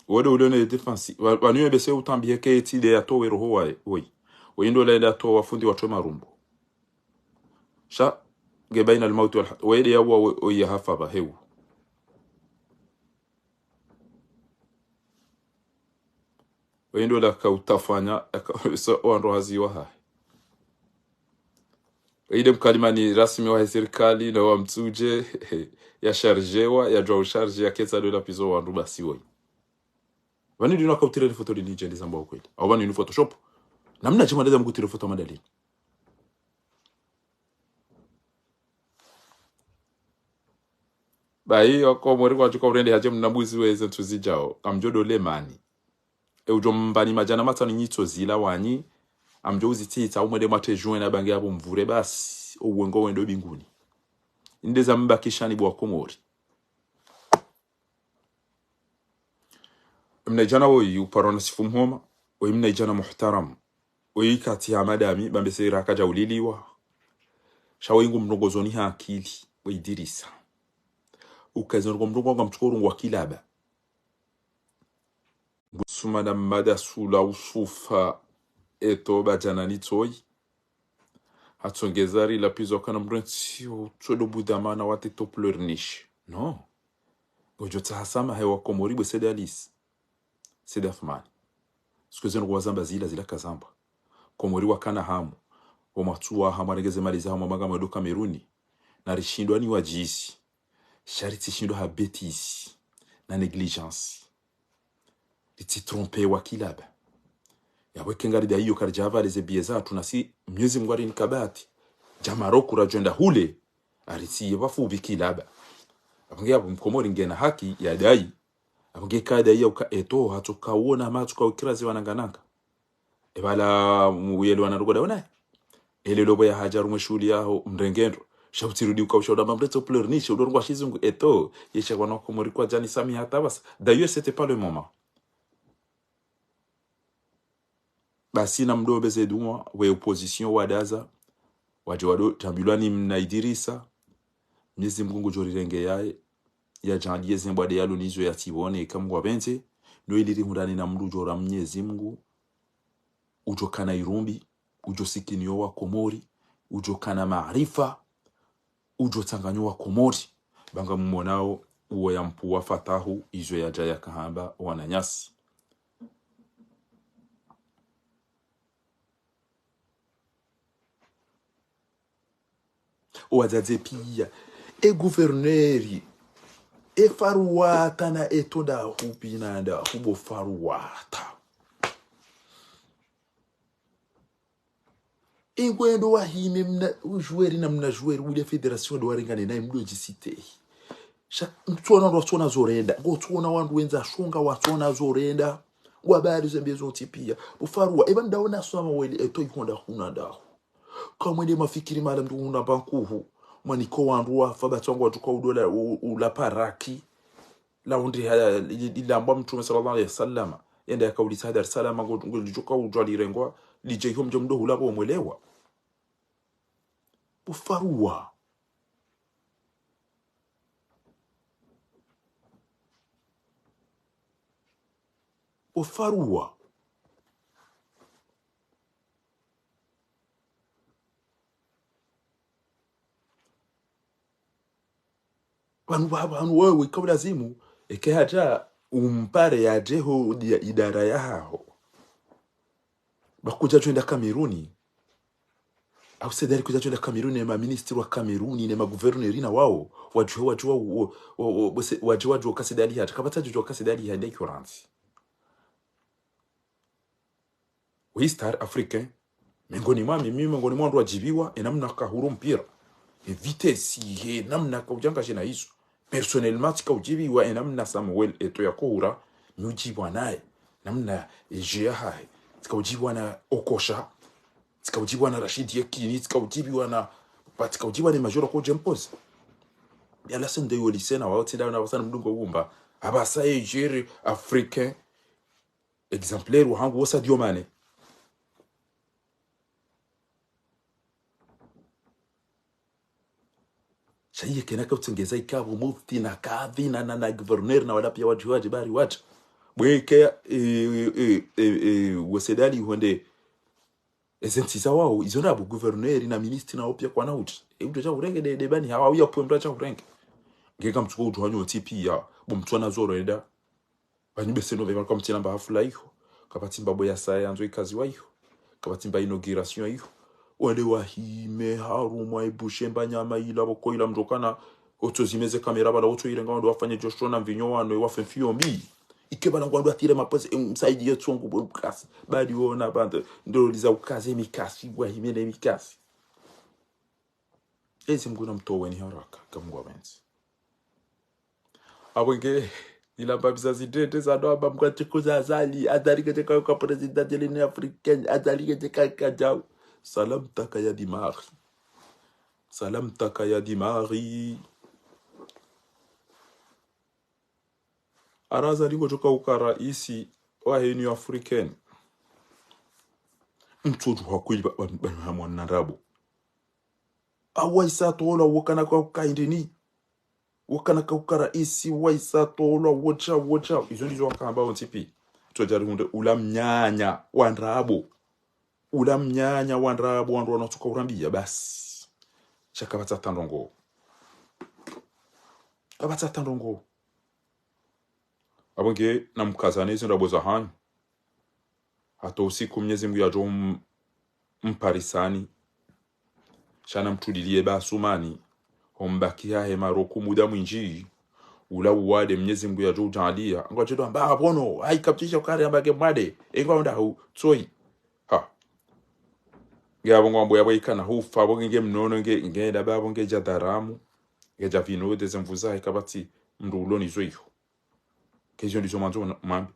Wode ule ne défense. Wa, wanu ye bese utambihe ke eti de yatowe roho waye. Woyi. Woyi ndo la ile atowa fundi watwe marumbo. Sha, nge baina al-mauti wal-, woyi de yawa wo, woyi yahafa ba hewu. Woyi ndo la kautafanya, yaka, so, wandru hazi wahahe. Woyi de mkalimani rasmi wahe sirikali, na wa mtsudje, ya chargewa, ya djwa u charge, ya ketsa ndo la pizo wandru basi woyi. Pvanu dinu akautireni foto lini djeli zamba ukweli. Au pvanu inu Photoshop. Namna djema ndeza mkutire foto madalini. Bayi, Wakomori kwadjuka urende hadje mna mbuzi weze ntsu zidjao. Kamdjo do lemani. E udjo mbani madjana matsanu nyitso zila wanyi. Amdjo uzitsitsa umwende mwate juin na bange yapvo mvure basi. Uwe ngo wendo binguni. Inde za mbakishani bo Wakomori. Mnaidjana woyi uparwa na Sifu Mhoma, woyi mnaidjana muhtaram. Woyi kati ya madami, bambe se raka dja uliliwa. Sha woyi ngu mrongozoni ha akili, woyi Idirisa. Ukazi ngu mrongo nga mtsuko rungu wa kilaba. Ngusuma na mada sula usufa eto badjana ni tsoyi. Hatsongeza ri la pizo kana mrentsi utsodo budamana wate to pleurniche. Non. Ngodjo tsaha samaha he Wakomori bwe Said Alice. Said Athumani. Siku zinu kwa zamba zila, zila kazamba. Komori wakana hamu. Wa mwatsuwa hamu arengeze mali za hamu manga mwedo Kameruni. Na rishindwa ni wadjizi. Sha ritsishindwa ha bêtise. Na négligence. Ritsi tromper wa kilaba. Yapvo eka ngari da iyo karidja pvale ze biye zatru nasi Mnyezi Mungu ari nikabati. Dja Maroko radjwenda hule. Aritsiye pvapvu pvi kilaba. Apvo nge yapvo Mkomori ngena haki ya dai. Apvo nge ka dai ya uka eto hatsoka uona matso ka ukira ze wanangananga. Epvala muyele wana rugo daona. Ele lobo ya hadja rumwe shuhuli yaho mrenge ndro. Sha utsirudi uka usha udamba mretso pleurniche, udo rungwa shizungu eto. Yesha wana Wakomori kwadjani sami hata basi. D'ailleurs, c'était pas le moment. Basi na mdo beze dumwa, we opposition wadaza. Wadje wado tambilwa ni mna Idirisa. Mnyezi Mungu ngudjo rirenge yaye. Yadjandie ze mbwa de yalo nizo yatsibone, eka Mungu apvendze. No ili rihundrane na mndru udjo ra Mnyezi Mungu. Udjo kana irumbi, udjo sikiniyo Wakomori, udjo kana maarifa, udjo tsanganyo Wakomori. Banga mmonao uwo ya mpuwa Fatahu, izo yadja yakahamba wananyasi. Owadzadze piya. E gouverneur. E faruwata na e toda hupi na nda hubo faruwata. Ingwendo wahime mna joueur na mna joueur wule fédération ndo waringane naye mdo djisite. Sha, mtsuona wandru watsuona zorenda. Ngotsuona wandru wendza shonga watsuona zorenda. Ngwabali zembe zontsi piya. Bo Farua, eba ndaona swama weli eto ihonda huna ndaho. Kamwende mafikiri mala mndru huna bankuhu. Mwaniko wandru wafa, batsangu watsuka udola u-, ula paraki. La undi ha, li-, lilambwa Mtrume swallallahu alayhi wasallam. Yende yakaulisa ha Dar es Salaam, ngo, ngo lidjoka udjwa lirengwa, lidje iho mdje mdo hula bo mwelewa. Bo Farua. Bo Farua. Pvanu, pvanu wewe ikao lazimu, eke hata umpare yadje ho dia-, idara yahaho. Ba kudja tsuenda Kameruni. Au Said Ali kudja tsuenda Kameruni, ne maministri wa Kameruni, ne maguverneri na wao. Wadjuhe, wadjuhe, wa, wa, wa, wa, wadjuhe, wadjuhe ka Said Ali hata. Kapvatsi djuwa ka Said Ali hende ikurantsi. Wi star africain. Mengoni mwa mi, mi mengoni mwa wandru wadjibiwa, enamna kahura mpira. E vitesse, he namna kaudjanga shina izo. Personnellement, tsika udjibiwa, enamna Samuel eto yakohura, mi udjibiwa naye. Namna eje yahahe. Tsika udjibiwa na Okosha. Tsika udjibiwa na Rashid Yekini, tsika udjibiwa na, ba tsika udjibiwa ne majoro ko Jempoz. Yala sende yo lisena, wao tsinda na wasana mdungo gumba. Aba sa eje africain. Exemplaire wahangu wo Sadio Mané. Sha iye kena kautsengeza ikao mufti na kadhi na, na, na gouverneur na wala piya wadji, wadji, bari wadji. Bwe ke, e, e, e, e, wo Said Ali hwende. Eze ntsi za wao, izo na bo gouverneur na ministri na wo piya kwana utsi. E mndru sha urenge de, de bani hawa uya pwe mndru sha urenge. Ngeka mtsuko udjuha nyontsi piya, bo mtsuona zorenda. Pvani bese no vema kwa mtsina mba hafula iho. Kapvatsi mba bo ya saya yandzo ikaziwa iho. Kapvatsi mba inauguration iho. Wende wahime harumwa ibushe mba nyama ila bo ko ila mdjokana. Otso zimeze kamera bala otso irenga wandru wafanye djosho na mvinyo wano, wafe mfiyo mbi. Ike bala ngwandru atire mapoze, em, Said yetso ngu bo mkasi. Badi wona bande, ndo liza ukaze mikasi, wahime ne mikasi. Ezi Mngu na mtoweni haraka, ka Mngu apvendze. Apvo nge, ila mbapvi za zitete za ndo amba Mngu atsikuza Azali, Azali kedjeka uka président de l'Union africaine, Azali kedjeka kadjau. Salam taka ya dimari. Salam taka ya dimari. Ara Azali ngodjoka uka raisi wahe Union africaine. Mtsodjuha kweli ba, ba, ba, hamwa na ndrabo. Awa isa tola wokana ka uka indeni. Wokana ka uka raisi wa isa tola wotsha, wotsha. Izo ndizo wakamba wontsi pi. Tsodjari hunde ula mnyanya wa ndrabo. Ula mnyanya wa ndrabo wandru wanatsuka urambiya basi. Sha kapvatsi ata ndrongo. Kapvatsi ata ndrongo. Apvo nge namkazane ezi ndrabo zahanyu. Hata usiku Mnyezi Mngu yadjo m-, mparisani. Sha namtuliliye ba Asumani. Ho mbaki hahe Maroko muda mwindji. Ula uwade Mnyezi Mngu yadjo udjaliya. Ngwadjo ndo amba apvo no. Hayi kapvatsi sha ukari amba ke mwade. Engwa unda hu. Tsoi. Ha. Nge apvo ngwambo yapvo ikana hufa, apvo nge, nge mnono, nge, nge ndaba apvo nge dja dharamu. Nge dja vino, nge deze mvuza, ikapvatsi mndru ulo nizo iho. Ke izo ndizo mwandzo mwa-, mwambe.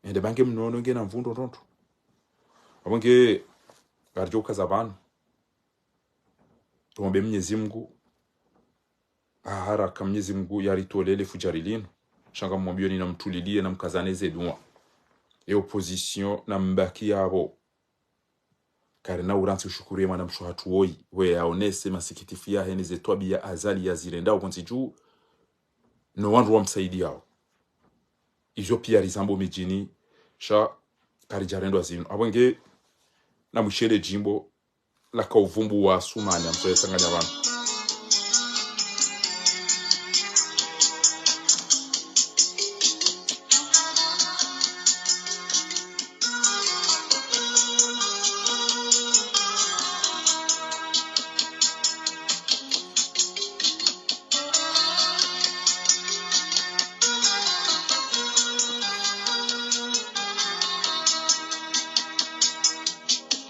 Ende ba nge mnono, nge na mvundo ndronto. Apvo nge, ngaridjo ukaza pvanu. Tumombe Mnyezi Mngu. Ha haraka Mnyezi Mngu yaritolele fudjari linu. Sha ngamwambiyoni namtuliliye namkazane ze dua. E opposition nambaki yapvo. Karina urantsi ushukuriye mwanamshe hatru woyi. We yaonese masikitifu yahe ne ze twabiya Azali yazirenda opvo ntsi dju. No wandru wamsaidiyao. Izo piya rizambo midjini. Sha karidjarendwa zinu. Apvo nge namwishele djimbo. Laka uvumbu wa Asumani, amsoye tsanganya pvanu.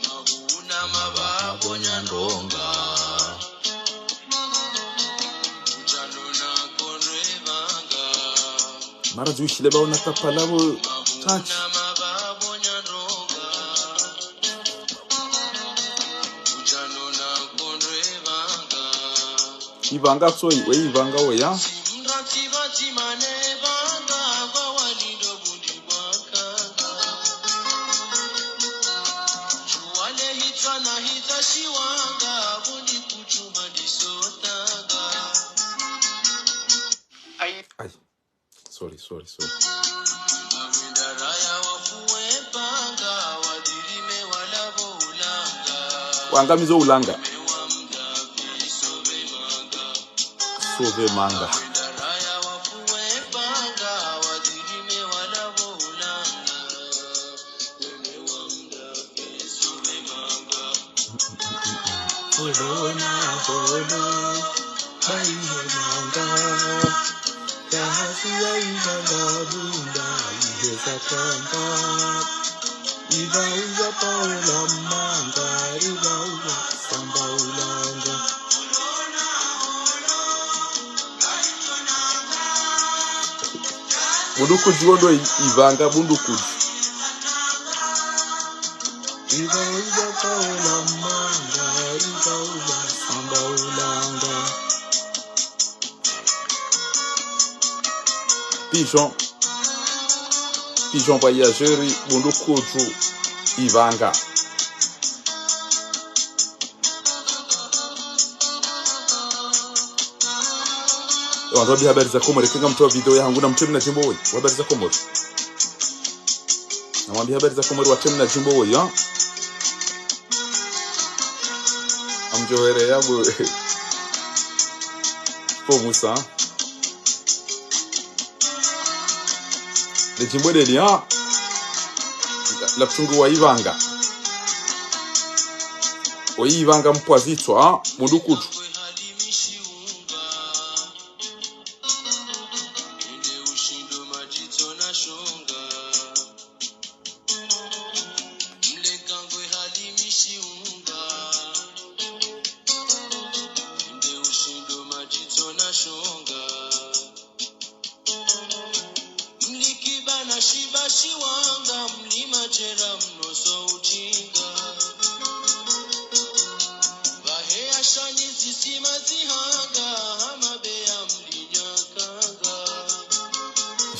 Mahuna mababo nyandronga. Mara ziwishile bawo na tapala bo. Tati. Ivanga tsoyi, we ivanga we ya. Ayi. Sorry, sorry, sorry. Wangamizo ulanga. Sove manga. Holo na holo, bayi manga. Jahazi yayi manga bunda, iheza tanga. Iba uza paula manga, iba uza samba ulanga. Bundukuju wondo i-, ivanga bundukuju. Iba uza paula manga, iba uza samba ulanga. Pigeon. Pigeon voyageur, bundukuju, ivanga. Wandru wambi habari za Komori, kenga mtowa video yahangu na mtemu na jimbo woyi. Habari za Komori. Na wambi habari za Komori, watemu na jimbo woyi, ha? Amdjohere ya bo. Po Musa. Le jimbo leli, ha? La mtungu wa ivanga. O ivanga mpwa zitswa, ha? Bundukuju.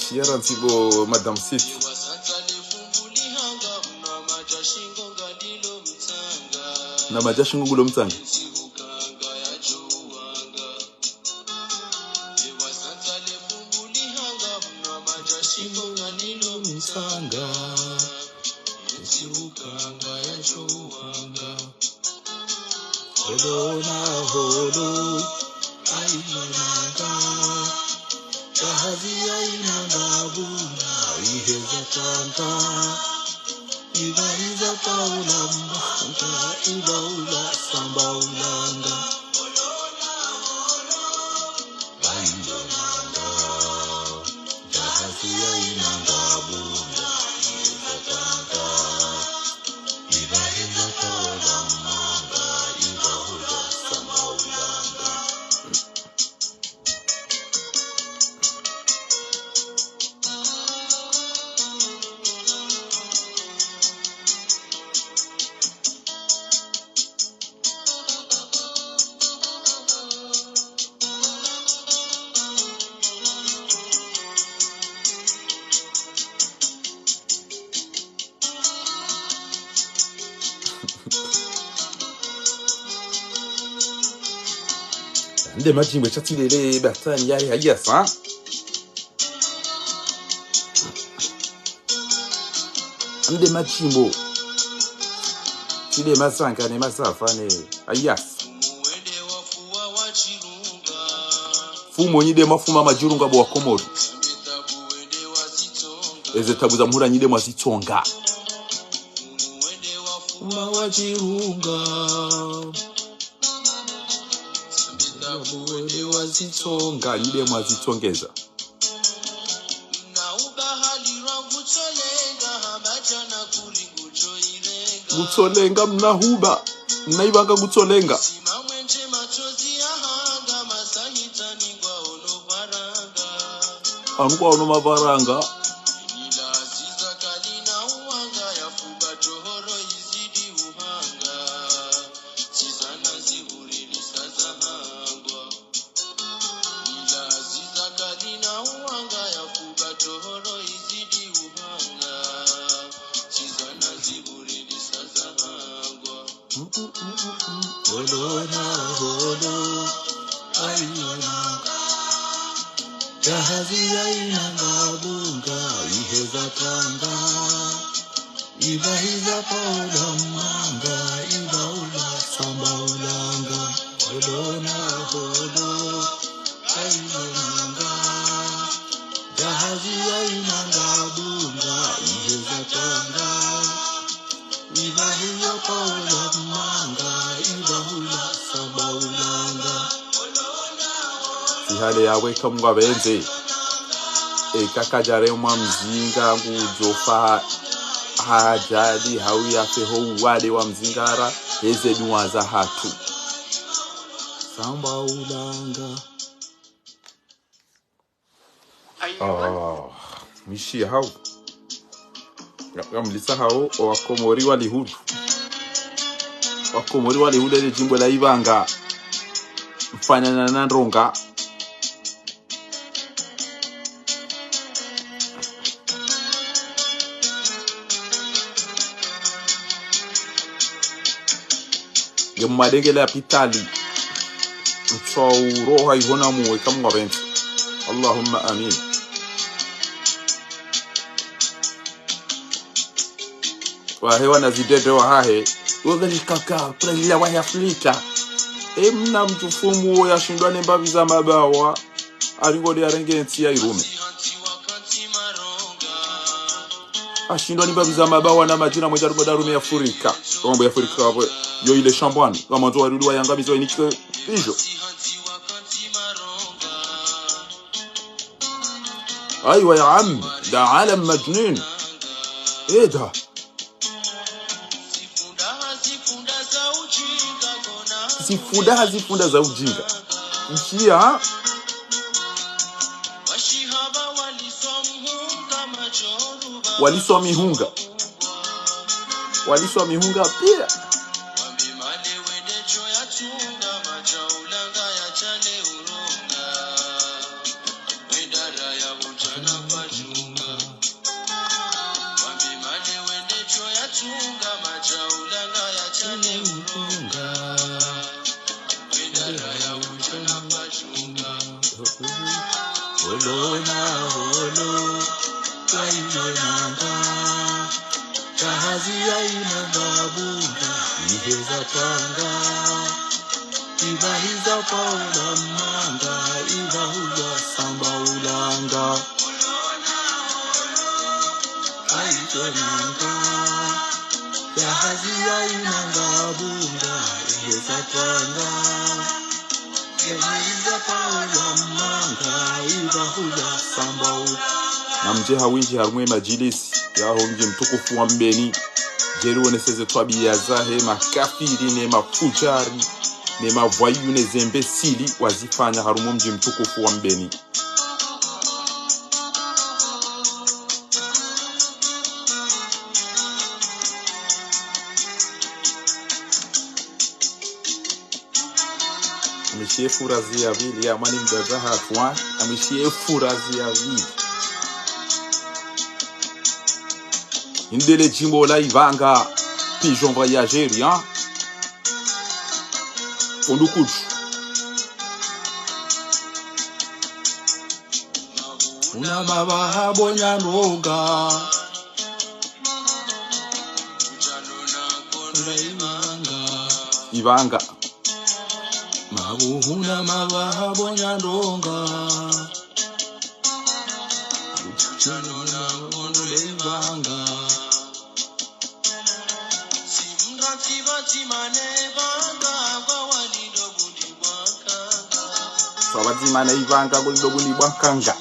Shiara ntsibo, Madame City. Na maja shingo ngulo mtsanga. Holo na holo, ayi manga. Jahazi yayi manga bunda, iheza tanga. Iba iza paula manga, iba ula samba ulanga. Bayi manga. Jahazi yayi manga bunda, iheza tanga. Iba iza paula manga, iba ula samba ulanga. Nde majimbo sha tsilele batani yale hayasa. Nde majimbo. Tsile masanga ne masafa ne hayasa. Fumo nyi nde mafuma majirunga bo wa Komori. Eze tabu za muhula nyi nde mwazitsonga. Uma wajirunga. Tabu wende wazitsonga, nyi nde mwazitsongeza. Kutsolenga mna huba, mna ivanga kutsolenga. Anu kwa ono mafaranga. Holo na holo, ayi ona. Jahazi ya inanga bunga, iheza twanga. Iba hiza paula manga, iba hula samba ulanga. Holo na holo, ayi onanga. Jahazi ya inanga bunga, iheza twanga. Iba hiyo paula manga, iba hula samba ulanga. Sihale yawe kamwa benze. Eka kadjaremwa mzinga ngudjofa ha ajali hau yafe ho uwade wa mzingara, heze duwa zahatru. Samba ulanga. Ah, mwishi hao. Nga-, ngamlisa hao, o Wakomori wa lihulu. Wakomori wa lihulu ele djimbo la Ivanga. Mfanana na ndronga. Nge mwadenge lapitali. Mtso uroha ihona muwe kamwa benzi. Allahumma amin. Wahe wana zidede wahahe. Wogani kaka, kuna lila wahe Afrika. E mna mtufumu wo yashindwa ne mbapvi za mabawa. Aringo de arenge ntsi ya irume. Ashindwa ni mbapvi za mabawa na madjina mwedja rume da rume ya Afrika. Rombo ya Afrika wapwe. Yo ile shambwani. Wa mwandzo warudi wa yanga mizo inike. Ijo. Aywa ya ammi. Da alam majnun. Eda. Zifunda ha zifunda za ujinga. Nshia. Waliswa mihunga. Waliswa mihunga pia. Holo na holo, kainonanga. Jahazi ya inanga bunga, iheza twanga. Iba hiza paula manga, iba hula samba ulanga. Aitonanga, jahazi ya inanga bunga, iheza twanga. Jahazi za paula manga, iba hula samba u. Na mdje ha windji harumwa e madjilisi yaho mdji mtukufu wa Mbeni. Djeri woneseze twabiya zahe makafiri ne mafujari ne mavoyous ne zembesili wazifanya harumwa mdji mtukufu wa Mbeni. Amwishiye furazi ya pvili, ya mwani mdzadze hatru, ha? Amwishiye furazi ya pvili. Indele djimbo la Ivanga, Pigeon Voyageur, ha? Ondukudu. Una mabaha bonya ndronga. Ivanga. Mabuhuna mabaha bonya ndronga. Ivanga. Swabadzima na Ivanga kuli ndo bundi bwa nkanga.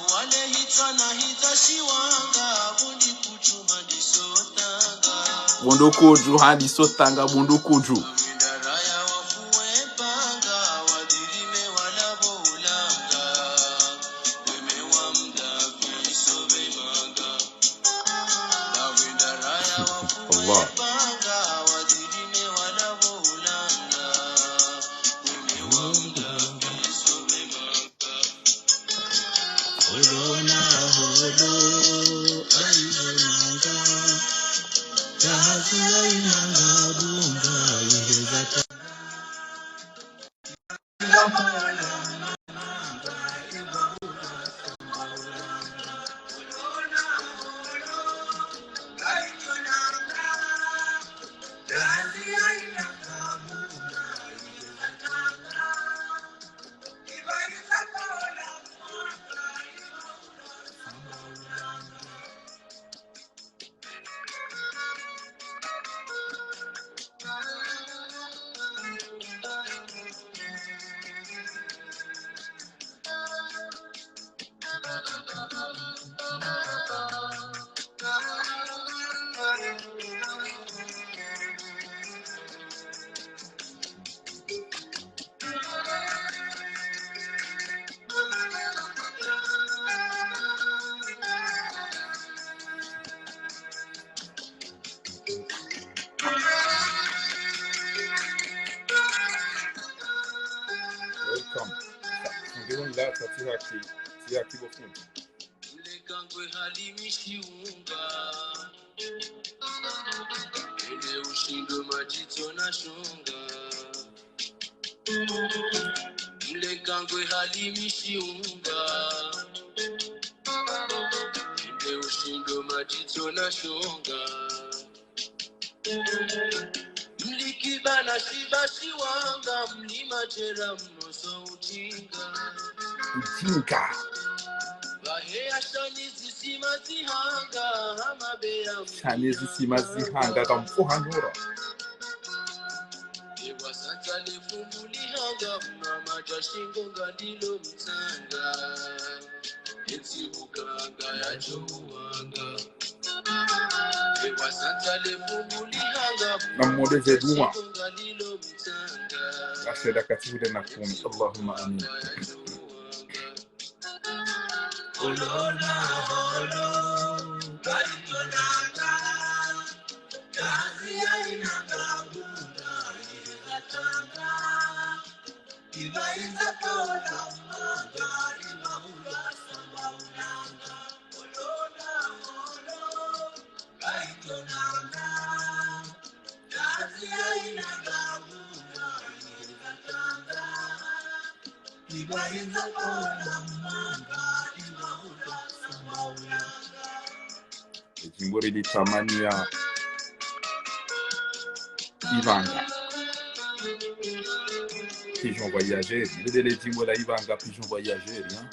Bundu kudju hadi sotanga bundu kudju. Allah. Welcome. Fundi wonga, tsi haki, tsi haki bo fundi. Mleka ngwe hali mishiunga. Ende ushindo madjitso na shonga. Mleka ngwe hali mishiunga. Ende ushindo madjitso na shonga. Mliki bana shiba shiwanga, mlima tshera mnoso udjinga. Udjinga. Baheya shani zisima zihanga, hama beya shani zisima zihanga, kamfuha nura. Ewa santa le fumbu lihanga, mama dja shingo ngalilo mtsanga. Etsi bukanga ya djo wanga. Namwonde ze dua. Asheda kati hule na kumi. Allahumma amin. Edjimbo rili tamani ya Ivanga. Pigeon Voyageur. Lile le djimbo la Ivanga, Pigeon Voyageur, hein.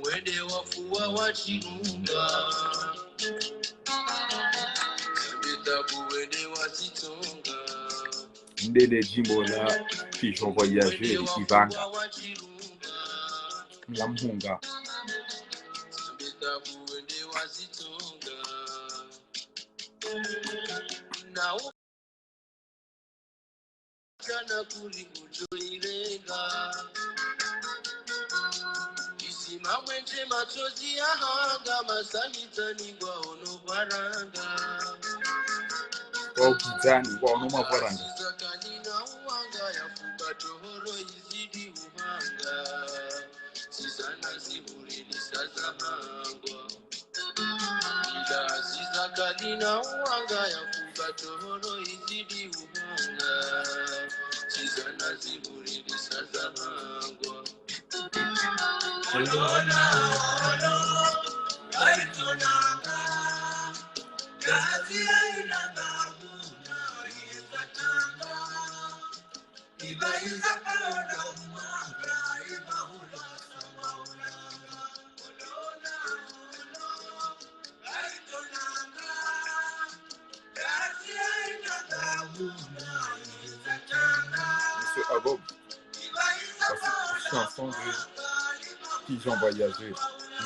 Wende wafuwa wa tsinunga. Sambe tabu wende wa zitsonga. Ndele djimbo la Pigeon Voyageur Ivanga. Mla mhunga. Kwa ukizani, kwa ono mavwaranga. Bob. Parce que chanson de Pigeon Voyageur,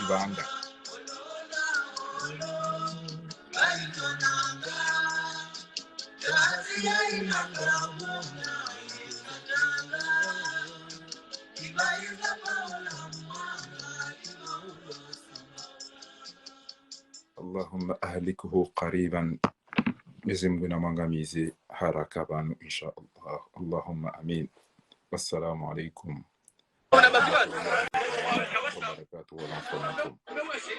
Ibanga. اللهم أهلكه قريبا. Mwenyezi Mungu namwangamize haraka pvanu, insha Allah. Allahumma amin. Wassalamu alaikum. Wa barakatuh, wa rahmatullahi.